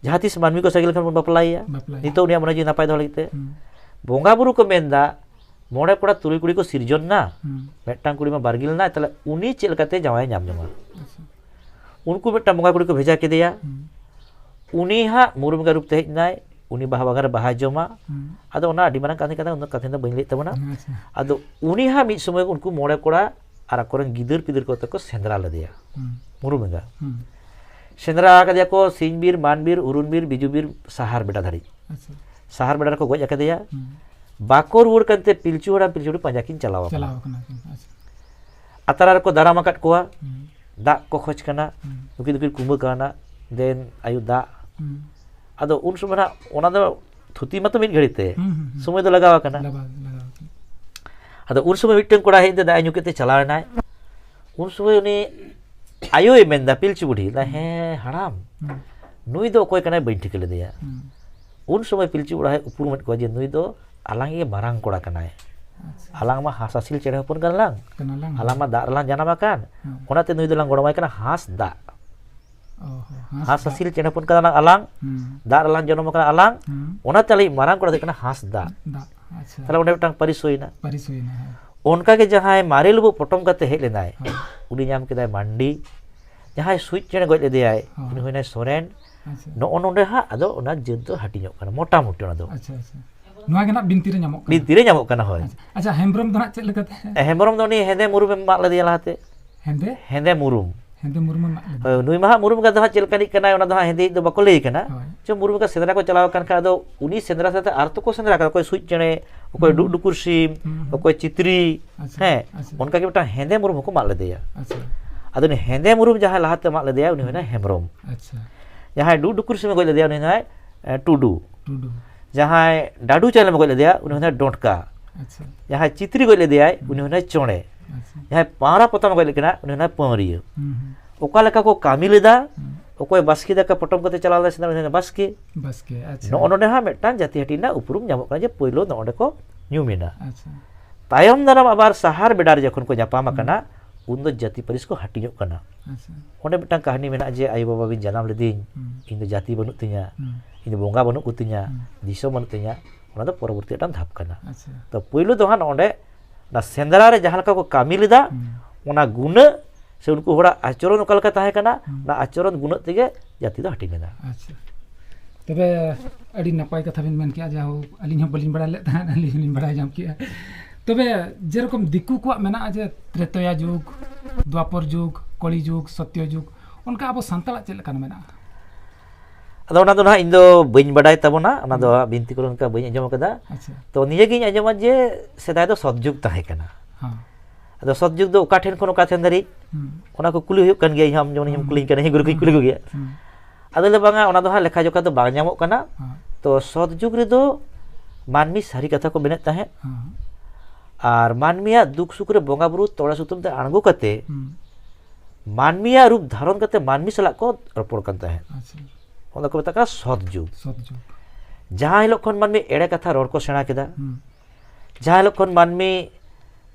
ᱡᱟᱦᱟᱸ ᱛᱤᱥ ᱢᱟᱹᱱᱢᱤ ᱠᱚ ᱥᱟᱸᱜᱮ ᱞᱮᱱᱠᱷᱟᱱ ᱵᱚᱱ ᱵᱟᱯᱞᱟᱭᱮᱭᱟ᱾ ᱵᱟᱯᱞᱟᱭᱮᱭᱟ᱾ ᱱᱤᱛᱚᱜ ᱩᱱᱤᱭᱟᱜ ᱢᱚᱱᱮ ᱡᱤᱣᱤ ᱱᱟᱯᱟᱭ ᱫᱚᱦᱚ ᱞᱟᱹᱜᱤᱫ ᱛᱮ᱾ ᱦᱩᱸ᱾ ᱵᱚᱸᱜᱟ ᱵᱩᱨᱩ ᱠᱚ ᱢᱮᱱᱫᱟ, ᱢᱚᱬᱮ ᱠᱚᱲᱟ ᱛᱩᱨᱩᱭ ᱠᱩᱲᱤ ᱠᱚ ᱥᱤᱨᱡᱚᱱ ᱮᱱᱟ, ᱦᱩᱸ᱾ ᱢᱤᱫᱴᱟᱝ ᱠᱩᱲᱤ ᱢᱟ ᱵᱟᱨᱜᱤᱞ ᱮᱱᱟᱭ, ᱛᱟᱦᱞᱮ ᱩᱱᱤ ᱪᱮᱫ ᱞᱮᱠᱟᱛᱮ ᱡᱟᱶᱟᱭ ᱧᱟᱢ ᱡᱚᱝᱟ? ᱟᱪᱪᱷᱟ᱾ ᱩᱱᱠᱩ ᱢᱤᱫᱴᱟᱝ ᱵᱚᱸᱜᱟ ᱠᱩᱲᱤ ᱠᱚ ᱵᱷᱮᱡᱟ ᱠᱮᱫᱮᱭᱟ᱾ ᱦᱩᱸ᱾ ᱩᱱᱤ ᱦᱟᱸᱜ ᱢᱩᱨᱩᱢ ᱮᱸᱜᱟ ᱨᱩᱯ ᱛᱮ ᱦᱮᱡ ᱮᱱᱟᱭ, ᱩᱱᱤ ᱵᱟᱦᱟ ᱵᱟᱜᱟᱱ ᱨᱮ ᱵᱟᱦᱟᱭ ᱡᱚᱢᱟ᱾ ᱦᱩᱸ᱾ ᱟᱫᱚ ᱚᱱᱟ ᱟᱹᱰᱤ ᱢᱟᱨᱟᱝ ᱠᱟᱹᱦᱱᱤ ᱠᱟᱱᱟ, ᱩᱱᱟᱹᱜ ᱠᱟᱹᱦᱱᱤ ᱫᱚ ᱵᱟᱹᱧ ᱞᱟᱹᱭᱮᱫ ᱛᱟᱵᱚᱱᱟ᱾ ᱟᱪᱪᱷᱟ᱾ ᱟᱫᱚ ᱩᱱᱤ ᱦᱟᱸᱜ ᱢᱤᱫ ᱥᱚᱢᱚᱭ ᱩᱱᱠᱩ ᱢᱚᱬᱮ ᱠᱚᱲᱟ ᱟᱨ ᱟᱠᱚᱨᱮᱱ ᱜᱤᱫᱟᱹᱨ ᱯᱤᱫᱟᱹᱨ ᱠᱚᱛᱮ ᱠᱚ ᱥᱮᱸᱫᱽᱨᱟ ᱞᱮᱫᱮᱭᱟ, ᱦᱩᱸ᱾ ᱢᱩᱨᱩᱢ ᱮᱸᱜᱟ᱾ ᱦᱩᱸ᱾ ᱥᱮᱸᱫᱽᱨᱟ ᱟᱠᱟᱫᱮᱭᱟ ᱠᱚ ᱥᱤᱧ ᱵᱤᱨ, ᱢᱟᱱ ᱵᱤᱨ, ᱩᱨᱩᱱ ᱵᱤᱨ, ᱵᱤᱡᱩ ᱵᱤᱨ, ᱥᱟᱦᱟᱨ ᱵᱮᱰᱟ ᱫᱷᱟᱹᱨᱤᱡ᱾ ᱟᱪᱪᱷᱟ᱾ ᱥᱟᱦᱟᱨ ᱵᱮᱰᱟ ᱨᱮᱠᱚ ᱜᱚᱡ ᱟᱠᱟᱫᱮᱭᱟ᱾ ᱦᱩᱸ᱾ ᱵᱟᱠᱚ ᱨᱩᱣᱟᱹᱲ ᱠᱟᱱᱛᱮ ᱯᱤᱞᱪᱩ ᱦᱟᱲᱟᱢ ᱯᱤᱞᱪᱩ ᱵᱩᱲᱦᱤ ᱯᱟᱸᱡᱟ ᱠᱤᱱ ᱪᱟᱞᱟᱣ ᱟᱠᱟᱱᱟ᱾ ᱪᱟᱞᱟᱣ ᱟᱠᱟᱱᱟ ᱠᱤᱱ, ᱟᱪᱪᱷᱟ᱾ ᱟᱛᱨᱟ ᱨᱮᱠᱚ ᱫᱟᱨᱟᱢ ᱟᱠᱟᱫ ᱠᱚᱣᱟ, ᱦᱩᱸ᱾ ᱫᱟᱜ ᱠᱚ ᱠᱷᱚᱡᱽ ᱠᱟᱱᱟ, ᱦᱩᱸ᱾ ᱱᱩᱠᱤᱱ ᱫᱚᱠᱤᱱ ᱠᱩᱢᱵᱟᱹ ᱠᱟᱣᱱᱟ, ᱫᱮᱱ ᱟᱭᱳ ᱫᱟᱜ᱾ ᱦᱩᱸ᱾ ᱟᱫᱚ ᱩᱱ ᱥᱚᱢᱚᱭ ᱱᱟᱜ ᱚᱱᱟ ᱫᱚ ᱛᱷᱩᱛᱤ ᱢᱟᱛᱚ ᱢᱤᱫ ᱜᱷᱟᱹᱲᱤ ᱛᱮ, ᱦᱩᱸ, ᱦᱩᱸ, ᱦᱩᱸ᱾ ᱥᱚᱢᱚᱭ ᱫᱚ ᱞᱟᱜᱟᱣ ᱟᱠᱟᱱᱟ᱾ ᱞᱟᱜᱟᱣ, ᱞᱟᱜᱟᱣ ᱟᱠᱟᱱᱟ᱾ ᱟᱫᱚ ᱩᱱ ᱥᱚᱢᱚᱭ ᱢᱤᱫᱴᱟᱝ ᱠᱚᱲᱟ ᱦᱮᱡ ᱮᱱᱛᱮ ᱫᱟᱜ ᱮ ᱧᱩ ᱠᱮᱫ ᱛᱮ ᱪᱟᱞᱟᱣ ᱮᱱᱟᱭ᱾ ᱩᱱ ᱥᱚᱢᱚᱭ ᱩᱱᱤ ᱟᱭᱳᱭ ᱢᱮᱱᱫᱟ, ᱯᱤᱞᱪᱩ ᱵᱩᱰᱷᱤ, ᱞᱟᱹᱭ, "ᱦᱮᱸ ᱦᱟᱲᱟᱢ, ᱦᱩᱸ᱾ ᱱᱩᱭ ᱫᱚ ᱚᱠᱚᱭ ᱠᱟᱱᱟᱭ ᱵᱟᱹᱧ ᱴᱷᱤᱠᱟᱹ ᱞᱮᱫᱮᱭᱟ᱾" ᱦᱩᱸ᱾ ᱩᱱ ᱥᱚᱢᱚᱭ ᱯᱤᱞᱪᱩ ᱵᱩᱲᱦᱤᱭ ᱩᱯᱨᱩᱢᱮᱫ ᱠᱚᱣᱟ ᱡᱮ ᱱᱩᱭ ᱫᱚ ᱟᱞᱟᱝ ᱜᱮ ᱢᱟᱨᱟᱝ ᱠᱚᱲᱟ ᱠᱟᱱᱟᱭ᱾ ᱟᱪᱪᱷᱟ᱾ ᱟᱞᱟᱝ ᱢᱟ ᱦᱟᱸᱥ ᱦᱟᱹᱥᱤᱞ ᱪᱮᱬᱮ ᱦᱚᱯᱚᱱ ᱠᱟᱱᱟ ᱞᱟᱝ᱾ ᱠᱟᱱᱟ ᱞᱟᱝ᱾ ᱟᱞᱟᱝ ᱢᱟ ᱫᱟᱜ ᱨᱮᱞᱟᱝ ᱡᱟᱱᱟᱢ ᱟᱠᱟᱱ᱾ ᱦᱮᱸ᱾ ᱚᱱᱟᱛᱮ ᱱᱩᱭ ᱫᱚᱞᱟᱝ ᱜᱚᱲᱚᱣᱟᱭ ᱠᱟᱱᱟ ᱦᱟᱸᱥ ᱫᱟᱜ᱾ ᱚ ᱦᱚᱸ, ᱦᱟᱸᱥ ᱦᱟᱸᱥ ᱫᱟᱜ᱾ ᱦᱟᱹᱥᱤᱞ ᱪᱮᱬᱮ ᱦᱚᱯᱚᱱ ᱠᱟᱱᱟ ᱞᱟᱝ ᱟᱞᱟᱝ᱾ ᱦᱩᱸ᱾ ᱫᱟᱜ ᱨᱮᱞᱟᱝ ᱡᱚᱱᱚᱢ ᱟᱠᱟᱱᱟ ᱟᱞᱟᱝ᱾ ᱦᱩᱸ᱾ ᱚᱱᱟᱛᱮ ᱟᱞᱮᱭᱤᱡ ᱢᱟᱨᱟᱝ ᱠᱚᱲᱟ ᱫᱚ ᱦᱩᱭᱩᱜ ᱠᱟᱱᱟ ᱦᱟᱸᱥ ᱫᱟᱜ᱾ ᱫᱟᱜ, ᱟᱪᱪᱷᱟ᱾ ᱛᱟᱦᱞᱮ ᱚᱸᱰᱮ ᱢᱤᱫᱴᱟᱝ ᱯᱟᱹᱨᱤᱥ ᱦᱩᱭᱱᱟ᱾ ᱯᱟᱹᱨᱤᱥ ᱦᱩᱭᱱᱟ, ᱦᱮᱸ᱾ ᱚᱱᱠᱟᱜᱮ ᱡᱟᱦᱟᱸᱭ ᱢᱟᱨᱮ ᱞᱩᱵᱩᱜ ᱯᱚᱴᱚᱢ ᱠᱟᱛᱮ ᱦᱮᱡ ᱞᱮᱱᱟᱭ, ᱦᱳᱭ᱾ ᱩᱱᱤ ᱧᱟᱢ ᱠᱮᱫᱟᱭ ᱢᱟᱱᱰᱤ᱾ ᱡᱟᱦᱟᱸᱭ ᱥᱩᱡ ᱪᱮᱬᱮ ᱜᱚᱡ ᱞᱮᱫᱮᱭᱟᱭ, ᱦᱳᱭ᱾ ᱩᱱᱤ ᱦᱩᱭᱱᱟᱭ ᱥᱚᱨᱮᱱ᱾ ᱟᱪᱪᱷᱟ᱾ ᱱᱚᱜᱼᱚ ᱱᱚᱰᱮ ᱦᱟᱸᱜ ᱟᱫᱚ ᱚᱱᱟ ᱡᱟᱹᱛ ᱫᱚ ᱦᱟᱹᱴᱤᱧᱚᱜ ᱠᱟᱱᱟ, ᱢᱚᱴᱟᱢᱩᱴᱤ ᱚᱱᱟ ᱫᱚ᱾ ᱟᱪᱪᱷᱟ, ᱟᱪᱪᱷᱟ᱾ ᱱᱚᱣᱟ ᱜᱮ ᱱᱟᱜ ᱵᱤᱱᱛᱤ ᱨᱮ ᱧᱟᱢᱚᱜ ᱠᱟᱱᱟ᱾ ᱵᱤᱱᱛᱤ ᱨᱮ ᱧᱟᱢᱚᱜ ᱠᱟᱱᱟ, ᱦᱳᱭ᱾ ᱟᱪᱪᱷᱟ, ᱟᱪᱪᱷᱟ, ᱦᱮᱢᱵᱨᱚᱢ ᱫᱚ ᱱᱟᱜ ᱪᱮᱫ ᱞᱮᱠᱟᱛᱮ? ᱦᱮᱢᱵᱨᱚᱢ ᱫᱚ ᱩᱱᱤ ᱦᱮᱸᱫᱮ ᱢᱩᱨᱩᱢᱮ ᱢᱟᱜ ᱞᱮᱫᱮᱭᱟ ᱞᱟᱦᱟᱛᱮ᱾ ᱦᱮᱸᱫᱮ? ᱦᱮᱸᱫᱮ ᱢᱩᱨᱩᱢ᱾ ᱦᱮᱸᱫᱮ ᱢᱩᱨᱢᱩ ᱢᱟᱜ ᱞᱮᱫᱮᱭᱟ᱾ ᱦᱳᱭ, ᱱᱩᱭ ᱢᱟ ᱦᱟᱸᱜ ᱢᱩᱨᱩᱢ ᱜᱮ ᱫᱚ ᱦᱟᱸᱜ ᱪᱮᱫ ᱞᱮᱠᱟᱱᱤᱡ ᱠᱟᱱᱟᱭ, ᱚᱱᱟ ᱫᱚ ᱦᱟᱸᱜ ᱦᱮᱸᱫᱮᱭᱤᱡ ᱫᱚ ᱵᱟᱠᱚ ᱞᱟᱹᱭ ᱠᱟᱱᱟ᱾ ᱦᱳᱭ᱾ ᱪᱚ ᱢᱩᱨᱢᱩ ᱜᱮ ᱥᱮᱸᱫᱽᱨᱟ ᱠᱚ ᱪᱟᱞᱟᱣ ᱟᱠᱟᱱ ᱠᱷᱟᱱ, ᱟᱫᱚ ᱩᱱᱤ ᱥᱮᱸᱫᱽᱨᱟ ᱥᱟᱶᱛᱮ ᱟᱨ ᱛᱚᱠᱚ ᱥᱮᱸᱫᱽᱨᱟ ᱠᱟᱫᱟ, ᱚᱠᱚᱭ ᱥᱩᱡ ᱪᱮᱬᱮ, ᱚᱠᱚᱭ ᱦᱩᱸ᱾ ᱰᱩᱜ ᱰᱩᱠᱩᱨ ᱥᱤᱢ, ᱦᱩᱸ, ᱦᱩᱸ᱾ ᱚᱠᱚᱭ ᱪᱤᱛᱨᱤ, ᱟᱪᱪᱷᱟ, ᱦᱮᱸ, ᱟᱪᱪᱷᱟ᱾ ᱚᱱᱠᱟ ᱜᱮ ᱢᱤᱫᱴᱟᱝ ᱦᱮᱸᱫᱮ ᱢᱩᱨᱢᱩ ᱠᱚ ᱢᱟᱜ ᱞᱮᱫᱮᱭᱟ᱾ ᱟᱪᱪᱷᱟ᱾ ᱟᱫᱚ ᱩᱱᱤ ᱦᱮᱸᱫᱮ ᱢᱩᱨᱢᱩ ᱡᱟᱦᱟᱸᱭ ᱞᱟᱦᱟᱛᱮ ᱢᱟᱜ ᱞᱮᱫᱮᱭᱟ, ᱩᱱᱤ ᱦᱩᱸ᱾ ᱦᱩᱭᱱᱟᱭ ᱦᱮᱢᱵᱨᱚᱢ᱾ ᱟᱪᱪᱷᱟ᱾ ᱡᱟᱦᱟᱸᱭ ᱰᱩᱜ ᱰᱩᱠᱩᱨ ᱥᱤᱢᱮ ᱜᱚᱡ ᱞᱮᱫᱮᱭᱟ, ᱩᱱᱤ ᱦᱩᱭᱱᱟᱭ, ᱮ, ᱴᱩᱰᱩ᱾ ᱴᱩᱰᱩ᱾ ᱡᱟᱦᱟᱸᱭ ᱰᱟᱰᱩ ᱪᱟᱭᱞᱮᱢ ᱜᱚᱡ ᱞᱮᱫᱮᱭᱟ, ᱩᱱᱤ ᱦᱩᱭᱱᱟ ᱰᱚᱴᱠᱟ᱾ ᱟᱪᱪᱷᱟ᱾ ᱡᱟᱦᱟᱸᱭ ᱪᱤᱛᱨᱤ ᱜᱚᱡ ᱞᱮᱫᱮᱭᱟᱭ, ᱦᱩᱸ᱾ ᱩᱱᱤ ᱦᱩᱭᱱᱟ ᱪᱚᱬᱮ᱾ ᱟᱪᱪᱷᱟ᱾ ᱡᱟᱦᱟᱸᱭ ᱯᱟᱣᱨᱟ ᱯᱚᱛᱟᱢ ᱜᱚᱡ ᱞᱮᱫ ᱠᱤᱱᱟ, ᱩᱱᱤ ᱦᱩᱭᱱᱟ ᱯᱟᱹᱣᱨᱤᱭᱟᱹ᱾ ᱦᱩᱸ, ᱦᱩᱸ᱾ ᱚᱠᱟ ᱞᱮᱠᱟ ᱠᱚ ᱠᱟᱹᱢᱤ ᱞᱮᱫᱟ, ᱦᱩᱸ᱾ ᱚᱠᱚᱭ ᱵᱟᱥᱠᱮ ᱫᱟᱠᱟ ᱯᱚᱴᱚᱢ ᱠᱟᱛᱮ ᱪᱟᱞᱟᱣ ᱞᱮᱱᱟ ᱥᱮᱸᱫᱽᱨᱟ, ᱩᱱᱤ ᱦᱩᱭᱱᱟ ᱵᱟᱥᱠᱮ᱾ ᱵᱟᱥᱠᱮ, ᱟᱪᱪᱷᱟ᱾ ᱱᱚᱜᱼᱚ ᱱᱚᱰᱮ ᱦᱟᱸᱜ ᱢᱤᱫᱴᱟᱝ ᱡᱟᱹᱛᱤ ᱦᱟᱹᱴᱤᱧ ᱨᱮᱱᱟᱜ ᱩᱯᱨᱩᱢ ᱧᱟᱢᱚᱜ ᱠᱟᱱᱟ ᱡᱮ ᱯᱳᱭᱞᱳ ᱱᱚᱜᱼᱚ ᱱᱚᱰᱮ ᱠᱚ ᱧᱩᱢ ᱮᱱᱟ᱾ ᱟᱪᱪᱷᱟ᱾ ᱛᱟᱭᱚᱢ ᱫᱟᱨᱟᱢ ᱟᱵᱟᱨ ᱥᱟᱦᱟᱨ ᱵᱮᱰᱟ ᱨᱮ ᱡᱚᱠᱷᱚᱱ ᱠᱚ ᱧᱟᱯᱟᱢ ᱦᱩᱸ᱾ ᱟᱠᱟᱱᱟ, ᱩᱱ ᱫᱚ ᱡᱟᱹᱛᱤ ᱯᱟᱹᱨᱤᱥ ᱠᱚ ᱦᱟᱹᱴᱤᱧᱚᱜ ᱠᱟᱱᱟ᱾ ᱟᱪᱪᱷᱟ᱾ ᱚᱸᱰᱮ ᱢᱤᱫᱴᱟᱝ ᱠᱟᱹᱦᱱᱤ ᱢᱮᱱᱟᱜᱼᱟ ᱡᱮ ᱟᱭᱳ ᱵᱟᱵᱟ ᱵᱤᱱ ᱡᱟᱱᱟᱢ ᱞᱤᱫᱤᱧ, ᱦᱩᱸ᱾ ᱤᱧ ᱫᱚ ᱡᱟᱹᱛᱤ ᱵᱟᱹᱱᱩᱜ ᱛᱤᱧᱟ, ᱦᱩᱸ᱾ ᱤᱧ ᱫᱚ ᱵᱚᱸᱜᱟ ᱵᱟᱹᱱᱩᱜ ᱠᱚᱛᱤᱧᱟ, ᱦᱩᱸ᱾ ᱫᱤᱥᱚᱢ ᱵᱟᱹᱱᱩᱜ ᱛᱤᱧᱟ, ᱚᱱᱟ ᱫᱚ ᱯᱚᱨᱚᱵᱚᱨᱛᱤ ᱢᱤᱫᱴᱟᱝ ᱫᱷᱟᱯ ᱠᱟᱱᱟ᱾ ᱟᱪᱪᱷᱟ᱾ ᱛᱚ ᱯᱳᱭᱞᱳ ᱫᱚ ᱦᱟᱸᱜ ᱱᱚᱰᱮ ᱚᱱᱟ ᱥᱮᱸᱫᱽᱨᱟ ᱨᱮ ᱡᱟᱦᱟᱸ ᱞᱮᱠᱟ ᱠᱚ ᱠᱟᱹᱢᱤ ᱞᱮᱫᱟ, ᱦᱩᱸ᱾ ᱚᱱᱟ ᱜᱩᱱᱟᱹᱜ ᱥᱮ ᱩᱱᱠᱩ ᱦᱚᱲᱟᱜ ᱟᱪᱚᱨᱚᱱ ᱚᱠᱟ ᱞᱮᱠᱟ ᱛᱟᱦᱮᱸ ᱠᱟᱱᱟ, ᱦᱩᱸ᱾ ᱚᱱᱟ ᱟᱪᱚᱨᱚᱱ ᱜᱩᱱᱟᱹᱜ ᱛᱮᱜᱮ ᱡᱟᱹᱛᱤ ᱫᱚ ᱦᱟᱹᱴᱤᱧ ᱞᱮᱱᱟ᱾ ᱟᱪᱪᱷᱟ᱾ ᱛᱚᱵᱮ ᱟᱹᱰᱤ ᱱᱟᱯᱟᱭ ᱠᱟᱛᱷᱟ ᱵᱤᱱ ᱢᱮᱱ ᱠᱮᱜᱼᱟ, ᱡᱟᱦᱳ ᱟᱹᱞᱤᱧ ᱦᱚᱸ ᱵᱟᱹᱞᱤᱧ ᱵᱟᱲᱟᱭ ᱞᱮᱫ ᱛᱟᱦᱮᱸᱫ, ᱟᱹᱞᱤᱧ ᱦᱚᱸᱞᱤᱧ ᱵᱟᱲᱟᱭ ᱧᱟᱢ ᱠᱮᱜᱼᱟ᱾ ᱛᱚᱵᱮ ᱡᱮᱨᱚᱠᱚᱢ ᱫᱤᱠᱩ ᱠᱚᱣᱟᱜ ᱢᱮᱱᱟᱜᱼᱟ ᱡᱮ ᱛᱨᱮᱛᱚᱭᱟ ᱡᱩᱜᱽ, ᱫᱣᱟᱯᱚᱨ ᱡᱩᱜᱽ, ᱠᱚᱞᱤ ᱡᱩᱜᱽ, ᱥᱚᱛᱭᱚ ᱡᱩᱜᱽ, ᱚᱱᱠᱟ ᱟᱵᱚ ᱥᱟᱱᱛᱟᱲᱟᱜ ᱪᱮᱫ ᱞᱮᱠᱟᱱ ᱢᱮᱱᱟᱜᱼᱟ? ᱟᱫᱚ ᱚᱱᱟ ᱫᱚ ᱱᱟᱦᱟᱜ ᱤᱧ ᱫᱚ ᱵᱟᱹᱧ ᱵᱟᱰᱟᱭ ᱛᱟᱵᱚᱱᱟ, ᱚᱱᱟ ᱫᱚ ᱦᱩᱸ᱾ ᱵᱤᱱᱛᱤ ᱠᱚᱨᱮ ᱚᱱᱠᱟ ᱵᱟᱹᱧ ᱟᱸᱡᱚᱢ ᱟᱠᱟᱫᱟ᱾ ᱟᱪᱪᱷᱟ᱾ ᱛᱚ ᱱᱤᱭᱟᱹᱜᱤᱧ ᱟᱸᱡᱚᱢᱟ ᱡᱮ ᱥᱮᱫᱟᱭ ᱫᱚ ᱥᱚᱛ ᱡᱩᱜᱽ ᱛᱟᱦᱮᱸ ᱠᱟᱱᱟ᱾ ᱦᱮᱸ᱾ ᱟᱫᱚ ᱥᱚᱛ ᱡᱩᱜᱽ ᱫᱚ ᱚᱠᱟ ᱴᱷᱮᱱ ᱠᱷᱚᱱ ᱚᱠᱟ ᱴᱷᱮᱱ ᱫᱷᱟᱹᱨᱤᱡ? ᱦᱩᱸ᱾ ᱚᱱᱟ ᱠᱚ ᱠᱩᱞᱤ ᱦᱩᱭᱩᱜ ᱠᱟᱱ ᱜᱮᱭᱟ, ᱤᱧ ᱦᱚᱸ ᱟᱢ ᱡᱮᱢᱚᱱ ᱤᱧ ᱦᱩᱸ᱾ ᱠᱩᱞᱤᱧ ᱠᱟᱱᱟ, ᱤᱧ ᱜᱩᱨᱩ ᱠᱚᱧ ᱦᱩᱸ᱾ ᱠᱩᱞᱤ ᱠᱚᱜᱮᱭᱟ᱾ ᱦᱩᱸ᱾ ᱟᱫᱚ ᱞᱟᱹᱭ ᱵᱟᱝᱟ, ᱚᱱᱟ ᱫᱚ ᱦᱟᱸᱜ ᱞᱮᱠᱷᱟ ᱡᱚᱠᱷᱟ ᱫᱚ ᱵᱟᱝ ᱧᱟᱢᱚᱜ ᱠᱟᱱᱟ᱾ ᱦᱮᱸ᱾ ᱛᱚ ᱥᱚᱛ ᱡᱩᱜᱽ ᱨᱮᱫᱚ ᱢᱟᱹᱱᱢᱤ ᱥᱟᱹᱨᱤ ᱠᱟᱛᱷᱟ ᱠᱚ ᱢᱮᱱᱮᱫ ᱛᱟᱦᱮᱸᱫ᱾ ᱦᱮᱸ᱾ ᱟᱨ ᱢᱟᱹᱱᱢᱤᱭᱟᱜ ᱫᱩᱠ ᱥᱩᱠ ᱨᱮ ᱵᱚᱸᱜᱟ ᱵᱩᱨᱩ ᱛᱚᱲᱮ ᱥᱩᱛᱟᱹᱢ ᱛᱮ ᱟᱬᱜᱚ ᱠᱟᱛᱮ ᱦᱩᱸ᱾ ᱢᱟᱹᱱᱢᱤᱭᱟᱜ ᱨᱩᱯ ᱫᱷᱟᱨᱚᱱ ᱠᱟᱛᱮ ᱢᱟᱹᱱᱢᱤ ᱥᱟᱞᱟᱜ ᱠᱚ ᱨᱚᱯᱚᱲ ᱠᱟᱱ ᱛᱟᱦᱮᱸᱫ᱾ ᱟᱪᱪᱷᱟ᱾ ᱚᱱᱟ ᱠᱚ ᱢᱮᱛᱟᱜ ᱠᱟᱱᱟ ᱥᱚᱛ ᱡᱩᱜᱽ᱾ ᱥᱚᱛ ᱡᱩᱜᱽ᱾ ᱡᱟᱦᱟᱸ ᱦᱤᱞᱳᱜ ᱠᱷᱚᱱ ᱢᱟᱹᱱᱢᱤ ᱮᱲᱮ ᱠᱟᱛᱷᱟ ᱨᱚᱲ ᱠᱚ ᱥᱮᱬᱟ ᱠᱮᱫᱟ, ᱦᱩᱸ᱾ ᱡᱟᱦᱟᱸ ᱦᱤᱞᱳᱜ ᱠᱷᱚᱱ ᱢᱟᱹᱱᱢᱤ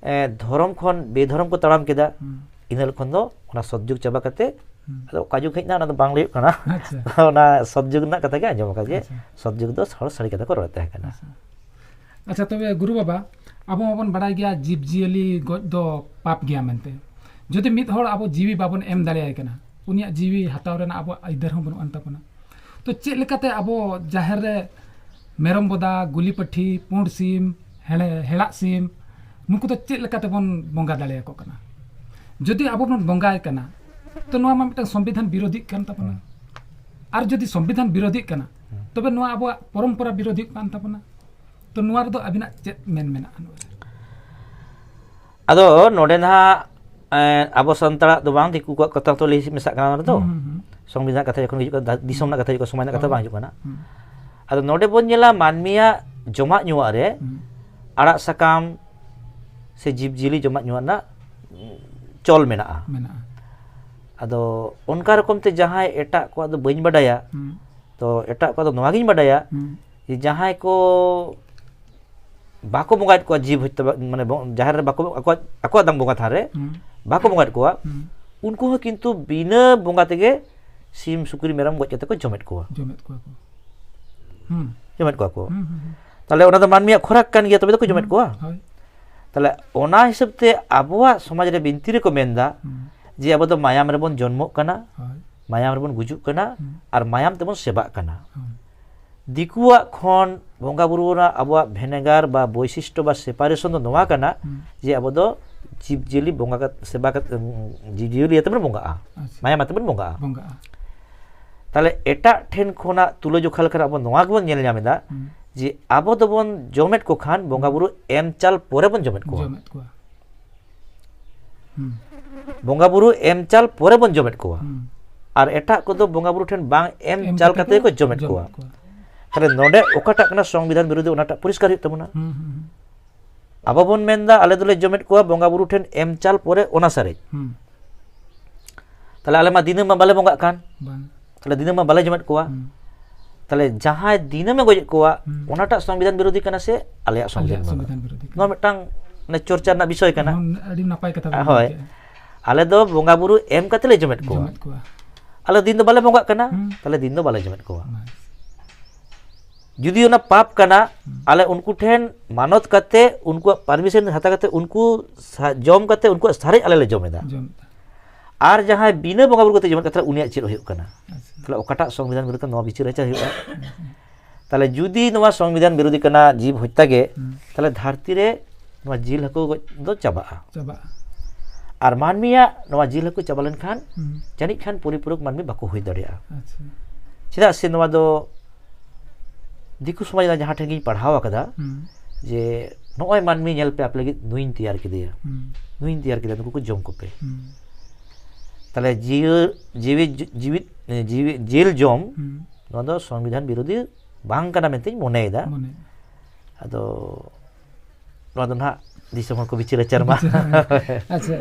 ᱮ, ᱫᱷᱚᱨᱚᱢ ᱠᱷᱚᱱ ᱵᱮᱫᱷᱚᱨᱚᱢ ᱠᱚ ᱛᱟᱲᱟᱢ ᱠᱮᱫᱟ, ᱦᱩᱸ᱾ ᱤᱱᱟᱹ ᱦᱤᱞᱳᱜ ᱠᱷᱚᱱ ᱫᱚ ᱚᱱᱟ ᱥᱚᱛᱡᱩᱜᱽ ᱪᱟᱵᱟ ᱠᱟᱛᱮ, ᱦᱩᱸ᱾ ᱟᱫᱚ ᱚᱠᱟ ᱡᱩᱜᱽ ᱦᱮᱡ ᱮᱱᱟ, ᱚᱱᱟ ᱫᱚ ᱵᱟᱝ ᱞᱟᱹᱭᱚᱜ ᱠᱟᱱᱟ᱾ ᱟᱪᱪᱷᱟ᱾ ᱚᱱᱟ ᱥᱚᱛᱡᱩᱜᱽ ᱨᱮᱱᱟᱜ ᱠᱟᱛᱷᱟ ᱜᱮ ᱟᱸᱡᱚᱢ ᱟᱠᱟᱫ ᱡᱮ ᱟᱪᱪᱷᱟ᱾ ᱥᱚᱛᱡᱩᱜᱽ ᱫᱚ ᱦᱚᱲ ᱥᱟᱹᱨᱤ ᱠᱟᱛᱷᱟ ᱠᱚ ᱨᱚᱲᱮᱫ ᱛᱟᱦᱮᱸ ᱠᱟᱱᱟ᱾ ᱟᱪᱪᱷᱟ᱾ ᱟᱪᱪᱷᱟ, ᱛᱚᱵᱮ ᱜᱩᱨᱩ ᱵᱟᱵᱟ, ᱟᱵᱚ ᱢᱟᱵᱚᱱ ᱵᱟᱲᱟᱭ ᱜᱮᱭᱟ ᱡᱤᱵᱽ ᱡᱤᱭᱟᱹᱞᱤ ᱜᱚᱡ ᱫᱚ ᱯᱟᱯ ᱜᱮᱭᱟ ᱢᱮᱱᱛᱮ᱾ ᱡᱩᱫᱤ ᱢᱤᱫ ᱦᱚᱲ ᱟᱵᱚ ᱡᱤᱣᱤ ᱵᱟᱵᱚᱱ ᱮᱢ ᱫᱟᱲᱮᱭᱟᱭ ᱠᱟᱱᱟ, ᱩᱱᱤᱭᱟᱜ ᱡᱤᱣᱤ ᱦᱟᱛᱟᱣ ᱨᱮᱱᱟᱜ ᱟᱵᱚᱣᱟᱜ ᱟᱹᱭᱫᱟᱹᱨ ᱦᱚᱸ ᱵᱟᱹᱱᱩᱜ ᱟᱱ ᱛᱟᱵᱚᱱᱟ᱾ ᱛᱚ ᱪᱮᱫ ᱞᱮᱠᱟᱛᱮ ᱟᱵᱚ ᱡᱟᱦᱮᱨ ᱨᱮ ᱢᱮᱨᱚᱢ ᱵᱚᱫᱟ, ᱜᱩᱞᱤ ᱯᱟᱹᱴᱷᱤ, ᱯᱩᱸᱰ ᱥᱤᱢ, ᱦᱮᱲᱮ-, ᱦᱮᱲᱟᱜ ᱥᱤᱢ, ᱱᱩᱠᱩ ᱫᱚ ᱪᱮᱫ ᱞᱮᱠᱟ ᱛᱮᱵᱚᱱ ᱵᱚᱸᱜᱟ ᱫᱟᱲᱮᱭᱟᱠᱚ ᱠᱟᱱᱟ? ᱡᱩᱫᱤ ᱟᱵᱚ ᱵᱚᱱ ᱵᱚᱸᱜᱟᱭ ᱠᱟᱱᱟ, ᱛᱚ ᱱᱚᱣᱟ ᱢᱟ ᱢᱤᱫᱴᱟᱝ ᱥᱚᱝᱵᱤᱫᱷᱟᱱ ᱵᱤᱨᱳᱫᱷᱤᱜ ᱠᱟᱱ ᱛᱟᱵᱚᱱᱟ᱾ ᱦᱩᱸ᱾ ᱟᱨ ᱡᱩᱫᱤ ᱥᱚᱝᱵᱤᱫᱷᱟᱱ ᱵᱤᱨᱳᱫᱷᱤᱜ ᱠᱟᱱᱟ, ᱦᱩᱸ᱾ ᱛᱚᱵᱮ ᱱᱚᱣᱟ ᱟᱵᱚᱣᱟᱜ ᱯᱚᱨᱚᱢᱯᱚᱨᱟ ᱵᱤᱨᱳᱫᱷᱤᱜ ᱠᱟᱱ ᱛᱟᱵᱚᱱᱟ᱾ ᱛᱚ ᱱᱚᱣᱟ ᱨᱮᱫᱚ ᱟᱹᱵᱤᱱᱟᱜ ᱪᱮᱫ ᱢᱮᱱ ᱢᱮᱱᱟᱜᱼᱟ ᱱᱚᱣᱟ ᱨᱮ? ᱟᱫᱚ ᱱᱚᱰᱮ ᱱᱟᱦᱟᱜ, ᱮᱸ, ᱟᱵᱚ ᱥᱟᱱᱛᱟᱲᱟᱜ ᱫᱚ ᱵᱟᱝ, ᱫᱤᱠᱩ ᱠᱚᱣᱟᱜ ᱠᱟᱛᱷᱟ ᱛᱚ ᱞᱟᱹᱭ ᱢᱮᱥᱟᱜ ᱠᱟᱱᱟ ᱱᱚᱰᱮ ᱫᱚ᱾ ᱦᱩᱸ, ᱦᱩᱸ, ᱦᱩᱸ᱾ ᱥᱚᱝᱵᱤᱫᱷᱟᱱ ᱠᱟᱛᱷᱟ ᱡᱚᱠᱷᱚᱱ ᱦᱤᱡᱩᱜ ᱠᱟᱱᱟ, ᱫᱟ-, ᱫᱤᱥᱚᱢ ᱨᱮᱱᱟᱜ ᱠᱟᱛᱷᱟ ᱦᱤᱡᱩᱜ ᱠᱟᱱᱟ, ᱥᱚᱢᱟᱡᱽ ᱨᱮᱱᱟᱜ ᱠᱟᱛᱷᱟ ᱦᱳᱭ᱾ ᱵᱟᱝ ᱦᱤᱡᱩᱜ ᱠᱟᱱᱟ᱾ ᱦᱩᱸ᱾ ᱟᱫᱚ ᱱᱚᱰᱮ ᱵᱚᱱ ᱧᱮᱞᱟ ᱢᱟᱹᱱᱢᱤᱭᱟᱜ ᱡᱚᱢᱟᱜ ᱧᱩᱣᱟᱜ ᱨᱮ ᱦᱩᱸ᱾ ᱟᱲᱟᱜ ᱥᱟᱠᱟᱢ ᱥᱮ ᱡᱤᱵᱽ ᱡᱤᱭᱟᱹᱞᱤ ᱡᱚᱢᱟᱜ ᱧᱩᱣᱟᱜ ᱨᱮᱱᱟᱜ, ᱩᱸ, ᱪᱚᱞ ᱢᱮᱱᱟᱜᱼᱟ᱾ ᱢᱮᱱᱟᱜᱼᱟ᱾ ᱟᱫᱚ ᱚᱱᱠᱟ ᱨᱚᱠᱚᱢ ᱛᱮ ᱡᱟᱦᱟᱸᱭ ᱮᱴᱟᱜ ᱠᱚᱣᱟᱜ ᱫᱚ ᱵᱟᱹᱧ ᱵᱟᱰᱟᱭᱟ, ᱦᱩᱸ᱾ ᱛᱚ ᱮᱴᱟᱜ ᱠᱚᱣᱟᱜ ᱫᱚ ᱱᱚᱣᱟ ᱜᱤᱧ ᱵᱟᱰᱟᱭᱟ ᱦᱩᱸ᱾ ᱡᱮ ᱡᱟᱦᱟᱸᱭ ᱠᱚ ᱵᱟᱠᱚ ᱵᱚᱸᱜᱟᱭᱮᱫ ᱠᱚᱣᱟ ᱡᱤᱵᱽ ᱦᱚᱛᱛᱟ, ᱢᱟᱱᱮ ᱵᱚ-, ᱡᱟᱦᱮᱨ ᱨᱮ ᱵᱟᱠᱚ, ᱟᱠᱚᱣᱟᱜ, ᱟᱠᱚᱣᱟᱜ ᱫᱟᱢ ᱵᱚᱸᱜᱟ ᱛᱷᱟᱱ ᱨᱮ ᱦᱩᱸ᱾ ᱵᱟᱠᱚ ᱵᱚᱸᱜᱟᱭᱮᱫ ᱠᱚᱣᱟ, ᱦᱩᱸ᱾ ᱩᱱᱠᱩ ᱦᱚᱸ ᱠᱤᱱᱛᱩ ᱵᱤᱱᱟᱹ ᱵᱚᱸᱜᱟ ᱛᱮᱜᱮ ᱥᱤᱢ, ᱥᱩᱠᱨᱤ, ᱢᱮᱨᱚᱢ ᱜᱚᱡ ᱠᱟᱛᱮ ᱠᱚ ᱡᱚᱢᱮᱫ ᱠᱚᱣᱟ᱾ ᱡᱚᱢᱮᱫ ᱠᱚᱣᱟ ᱠᱚ᱾ ᱦᱩᱸ᱾ ᱡᱚᱢᱮᱫ ᱠᱚᱣᱟ ᱠᱚ᱾ ᱦᱩᱸ, ᱦᱩᱸ, ᱦᱩᱸ᱾ ᱛᱟᱦᱞᱮ ᱚᱱᱟ ᱫᱚ ᱢᱟᱹᱱᱢᱤᱭᱟᱜ ᱠᱷᱚᱨᱟᱠ ᱠᱟᱱ ᱜᱮᱭᱟ, ᱛᱚᱵᱮ ᱫᱚᱠᱚ ᱡᱚᱢᱮᱫ ᱦᱩᱸ, ᱠᱚᱣᱟ᱾ ᱦᱳᱭ᱾ ᱛᱟᱦᱞᱮ ᱚᱱᱟ ᱦᱤᱥᱟᱹᱵ ᱛᱮ ᱟᱵᱚᱣᱟᱜ ᱥᱚᱢᱟᱡᱽ ᱨᱮ ᱵᱤᱱᱛᱤ ᱨᱮᱠᱚ ᱢᱮᱱᱫᱟ ᱦᱩᱸ᱾ ᱡᱮ ᱟᱵᱚ ᱫᱚ ᱢᱟᱭᱟᱢ ᱨᱮᱵᱚᱱ ᱡᱚᱱᱢᱚᱜ ᱠᱟᱱᱟ, ᱦᱳᱭ᱾ ᱢᱟᱭᱟᱢ ᱨᱮᱵᱚᱱ ᱜᱩᱡᱩᱜ ᱠᱟᱱᱟ, ᱦᱩᱸ᱾ ᱟᱨ ᱢᱟᱭᱟᱢ ᱛᱮᱵᱚᱱ ᱥᱮᱵᱟᱜ ᱠᱟᱱᱟ᱾ ᱦᱩᱸ᱾ ᱫᱤᱠᱩᱣᱟᱜ ᱠᱷᱚᱱ ᱵᱚᱸᱜᱟ ᱵᱩᱨᱩ ᱨᱮᱱᱟᱜ ᱟᱵᱚᱣᱟᱜ ᱵᱷᱮᱱᱮᱜᱟᱨ ᱵᱟ ᱵᱳᱭᱥᱤᱥᱴᱚ ᱵᱟ separation ᱫᱚ ᱱᱚᱣᱟ ᱠᱟᱱᱟ ᱦᱩᱸ᱾ ᱡᱮ ᱟᱵᱚ ᱫᱚ ᱡᱤᱵᱽ ᱡᱤᱭᱟᱹᱞᱤ ᱵᱚᱸᱜᱟ ᱠᱟᱛ-, ᱥᱮᱵᱟ ᱠᱟᱛ-, ᱩᱸ, ᱡᱤᱵᱽ ᱡᱤᱭᱟᱹᱞᱤ ᱟᱛᱮ ᱵᱚᱱ ᱵᱚᱸᱜᱟᱜᱼᱟ, ᱟᱪᱪᱷᱟ᱾ ᱢᱟᱭᱟᱢ ᱟᱛᱮ ᱵᱚᱱ ᱵᱚᱸᱜᱟᱜᱼᱟ᱾ ᱵᱚᱸᱜᱟᱜᱼᱟ᱾ ᱛᱟᱦᱞᱮ ᱮᱴᱟᱜ ᱴᱷᱮᱱ ᱠᱷᱚᱱᱟᱜ ᱛᱩᱞᱟᱹᱡᱚᱠᱷᱟ ᱞᱮᱠᱷᱟᱱ ᱟᱵᱚ ᱱᱚᱣᱟ ᱜᱮᱵᱚᱱ ᱧᱮᱞ ᱧᱟᱢ ᱮᱫᱟ ᱦᱩᱸ᱾ ᱡᱮ ᱟᱵᱚ ᱫᱚᱵᱚᱱ ᱡᱚᱢᱮᱫ ᱠᱚ ᱠᱷᱟᱱ ᱵᱚᱸᱜᱟ ᱵᱩᱨᱩ ᱮᱢ ᱪᱟᱞ ᱯᱚᱨᱮ ᱵᱚᱱ ᱡᱚᱢᱮᱫ ᱠᱚᱣᱟ᱾ ᱡᱚᱢᱮᱫ ᱠᱚᱣᱟ᱾ ᱦᱩᱸ᱾ ᱵᱚᱸᱜᱟ ᱵᱩᱨᱩ ᱮᱢ ᱪᱟᱞ ᱯᱚᱨᱮ ᱵᱚᱱ ᱡᱚᱢᱮᱫ ᱠᱚᱣᱟ᱾ ᱦᱩᱸ᱾ ᱟᱨ ᱮᱴᱟᱜ ᱠᱚᱫᱚ ᱵᱚᱸᱜᱟ ᱵᱩᱨᱩ ᱴᱷᱮᱱ ᱵᱟᱝ ᱮᱢ ᱮᱢ ᱪᱟᱞ ᱠᱟᱛᱮ ᱠᱟᱛᱮ ᱠᱚ ᱠᱚ ᱡᱚᱢᱮᱫ ᱡᱚᱢᱮᱫ ᱠᱚᱣᱟ᱾ ᱠᱚᱣᱟ᱾ ᱛᱟᱦᱞᱮ ᱱᱚᱰᱮ ᱚᱠᱟᱴᱟᱜ ᱠᱟᱱᱟ ᱥᱚᱝᱵᱤᱫᱷᱟᱱ ᱵᱤᱨᱳᱫᱷᱤ, ᱚᱱᱟᱴᱟᱜ ᱯᱚᱨᱤᱥᱠᱟᱨ ᱦᱩᱭᱩᱜ ᱛᱟᱵᱚᱱᱟ᱾ ᱦᱩᱸ, ᱦᱩᱸ, ᱦᱩᱸ᱾ ᱟᱵᱚ ᱵᱚᱱ ᱢᱮᱱᱫᱟ ᱟᱞᱮ ᱫᱚᱞᱮ ᱡᱚᱢᱮᱫ ᱠᱚᱣᱟ ᱵᱚᱸᱜᱟ ᱵᱩᱨᱩ ᱴᱷᱮᱱ ᱮᱢ ᱪᱟᱞ ᱯᱚᱨᱮ ᱚᱱᱟ ᱥᱟᱨᱮᱡ᱾ ᱦᱩᱸ᱾ ᱛᱟᱦᱞᱮ ᱟᱞᱮ ᱢᱟ ᱫᱤᱱᱟᱹᱢ ᱢᱟ ᱵᱟᱞᱮ ᱵᱚᱸᱜᱟᱜ ᱠᱟᱱ᱾ ᱵᱟᱝ᱾ ᱛᱟᱦᱞᱮ ᱫᱤᱱᱟᱹᱢ ᱢᱟ ᱵᱟᱞᱮ ᱡᱚᱢᱮᱫ ᱠᱚᱣᱟ᱾ ᱦᱩᱸ᱾ ᱛᱟᱦᱞᱮ ᱡᱟᱦᱟᱸᱭ ᱫᱤᱱᱟᱹᱢᱮ ᱜᱚᱡᱮᱫ ᱠᱚᱣᱟ, ᱦᱩᱸ᱾ ᱚᱱᱟᱴᱟᱜ ᱥᱚᱝᱵᱤᱫᱷᱟᱱ ᱵᱤᱨᱳᱫᱷᱤ ᱠᱟᱱᱟ ᱥᱮ ᱟᱞᱮᱭᱟᱜ ᱥᱚᱝᱵᱤᱫᱷᱟᱱ ᱵᱤᱨᱳᱫᱷᱤ? ᱱᱚᱣᱟ ᱢᱤᱫᱴᱟᱝ, ᱢᱟᱱᱮ, ᱪᱚᱨᱪᱟ ᱨᱮᱱᱟᱜ ᱵᱤᱥᱚᱭ ᱠᱟᱱᱟ᱾ ᱟᱹᱰᱤ ᱱᱟᱯᱟᱭ ᱠᱟᱛᱷᱟ ᱵᱮᱱ ᱦᱳᱭ᱾ ᱢᱮᱱ ᱠᱮᱫᱟ᱾ ᱟᱞᱮ ᱫᱚ ᱵᱚᱸᱜᱟ ᱵᱩᱨᱩ ᱮᱢ ᱠᱟᱛᱮ ᱞᱮ ᱡᱚᱢᱮᱫ ᱠᱚᱣᱟ᱾ ᱡᱚᱢᱮᱫ ᱠᱚᱣᱟ᱾ ᱟᱞᱮ ᱫᱤᱱ ᱫᱚ ᱵᱟᱞᱮ ᱵᱚᱸᱜᱟᱜ ᱠᱟᱱᱟ, ᱦᱩᱸ᱾ ᱛᱟᱦᱞᱮ ᱫᱤᱱ ᱫᱚ ᱵᱟᱞᱮ ᱡᱚᱢᱮᱫ ᱠᱚᱣᱟ᱾ ᱵᱟᱥ᱾ ᱡᱩᱫᱤ ᱚᱱᱟ ᱯᱟᱯ ᱠᱟᱱᱟ, ᱦᱩᱸ᱾ ᱟᱞᱮ ᱩᱱᱠᱩ ᱴᱷᱮᱱ ᱢᱟᱱᱚᱛ ᱠᱟᱛᱮ, ᱩᱱᱠᱩᱣᱟᱜ permission ᱦᱟᱛᱟᱣ ᱠᱟᱛᱮ, ᱩᱱᱠᱩ ᱥᱟ-, ᱡᱚᱢ ᱠᱟᱛᱮ ᱩᱱᱠᱩᱣᱟᱜ ᱥᱟᱨᱮᱡ ᱟᱞᱮ ᱞᱮ ᱡᱚᱢ ᱮᱫᱟ᱾ ᱡᱚᱢ ᱮᱫᱟ᱾ ᱟᱨ ᱡᱟᱦᱟᱸᱭ ᱵᱤᱱᱟᱹ ᱵᱚᱸᱜᱟ ᱵᱩᱨᱩ ᱠᱟᱛᱮ ᱡᱚᱢᱮᱫ ᱠᱟᱱ, ᱛᱟᱦᱞᱮ ᱩᱱᱤᱭᱟᱜ ᱪᱮᱫ ᱦᱩᱭᱩᱜ ᱠᱟᱱᱟ? ᱟᱪᱪᱷᱟ᱾ ᱛᱟᱦᱞᱮ ᱚᱠᱟᱴᱟᱜ ᱥᱚᱝᱵᱤᱫᱷᱟᱱ ᱵᱤᱨᱩᱫᱷ ᱠᱟᱱᱟ, ᱱᱚᱣᱟ ᱵᱤᱪᱟᱹᱨ ᱟᱪᱟᱨ ᱦᱩᱭᱩᱜᱼᱟ᱾ ᱛᱟᱦᱞᱮ ᱡᱩᱫᱤ ᱱᱚᱣᱟ ᱥᱚᱝᱵᱤᱫᱷᱟᱱ ᱵᱤᱨᱳᱫᱷᱤ ᱠᱟᱱᱟ, ᱡᱤᱵᱽ ᱦᱚᱛᱛᱟ ᱜᱮ, ᱦᱩᱸ᱾ ᱛᱟᱦᱞᱮ ᱫᱷᱟᱹᱨᱛᱤ ᱨᱮ ᱱᱚᱣᱟ ᱡᱤᱞ ᱦᱟᱹᱠᱩ ᱜᱚᱡ ᱫᱚ ᱪᱟᱵᱟᱜᱼᱟ᱾ ᱪᱟᱵᱟᱜᱼᱟ᱾ ᱟᱨ ᱢᱟᱹᱱᱢᱤᱭᱟᱜ ᱱᱚᱣᱟ ᱡᱤᱞ ᱦᱟᱹᱠᱩ ᱪᱟᱵᱟ ᱞᱮᱱᱠᱷᱟᱱ, ᱦᱩᱸ᱾ ᱡᱟᱹᱱᱤᱡ ᱠᱷᱟᱱ ᱯᱚᱨᱤᱯᱩᱨᱚᱠ ᱢᱟᱹᱱᱢᱤ ᱵᱟᱠᱚ ᱦᱩᱭ ᱫᱟᱲᱮᱭᱟᱜᱼᱟ᱾ ᱟᱪᱪᱷᱟ᱾ ᱪᱮᱫᱟᱜ ᱥᱮ ᱱᱚᱣᱟ ᱫᱚ ᱫᱤᱠᱩ ᱥᱚᱢᱟᱡᱽ ᱨᱮᱱᱟᱜ ᱡᱟᱦᱟᱸ ᱴᱷᱮᱱ ᱜᱤᱧ ᱯᱟᱲᱦᱟᱣ ᱟᱠᱟᱫᱟ, ᱦᱩᱸ᱾ ᱡᱮ ᱱᱚᱜᱼᱚᱭ ᱢᱟᱹᱱᱢᱤ ᱧᱮᱞ ᱯᱮ, ᱟᱯᱮ ᱞᱟᱹᱜᱤᱫ ᱱᱩᱭᱤᱧ ᱛᱮᱭᱟᱨ ᱠᱮᱫᱮᱭᱟ, ᱦᱩᱸ᱾ ᱱᱩᱭᱤᱧ ᱛᱮᱭᱟᱨ ᱠᱮᱫᱮᱭᱟ, ᱱᱩᱠᱩ ᱠᱚ ᱡᱚᱢ ᱠᱚᱯᱮ᱾ ᱦᱩᱸ᱾ ᱛᱟᱦᱞᱮ ᱡᱤᱣᱤ, ᱡᱤᱣᱤ, ᱡᱤᱣᱤ, ᱡᱤᱣᱤ, ᱡᱤᱞ ᱡᱚᱢ, ᱦᱩᱸ᱾ ᱱᱚᱣᱟ ᱫᱚ ᱥᱚᱝᱵᱤᱫᱷᱟᱱ ᱵᱤᱨᱳᱫᱷᱤ ᱵᱟᱝ ᱠᱟᱱᱟ ᱢᱮᱱᱛᱮᱧ ᱢᱚᱱᱮᱭᱮᱫᱟ᱾ ᱢᱚᱱᱮ᱾ ᱟᱫᱚ ᱱᱚᱣᱟ ᱫᱚ ᱱᱟᱦᱟᱜ ᱫᱤᱥᱚᱢ ᱦᱚᱲ ᱠᱚ ᱵᱤᱪᱟᱹᱨ ᱟᱪᱟᱨ ᱢᱟ᱾ ᱟᱪᱪᱷᱟ᱾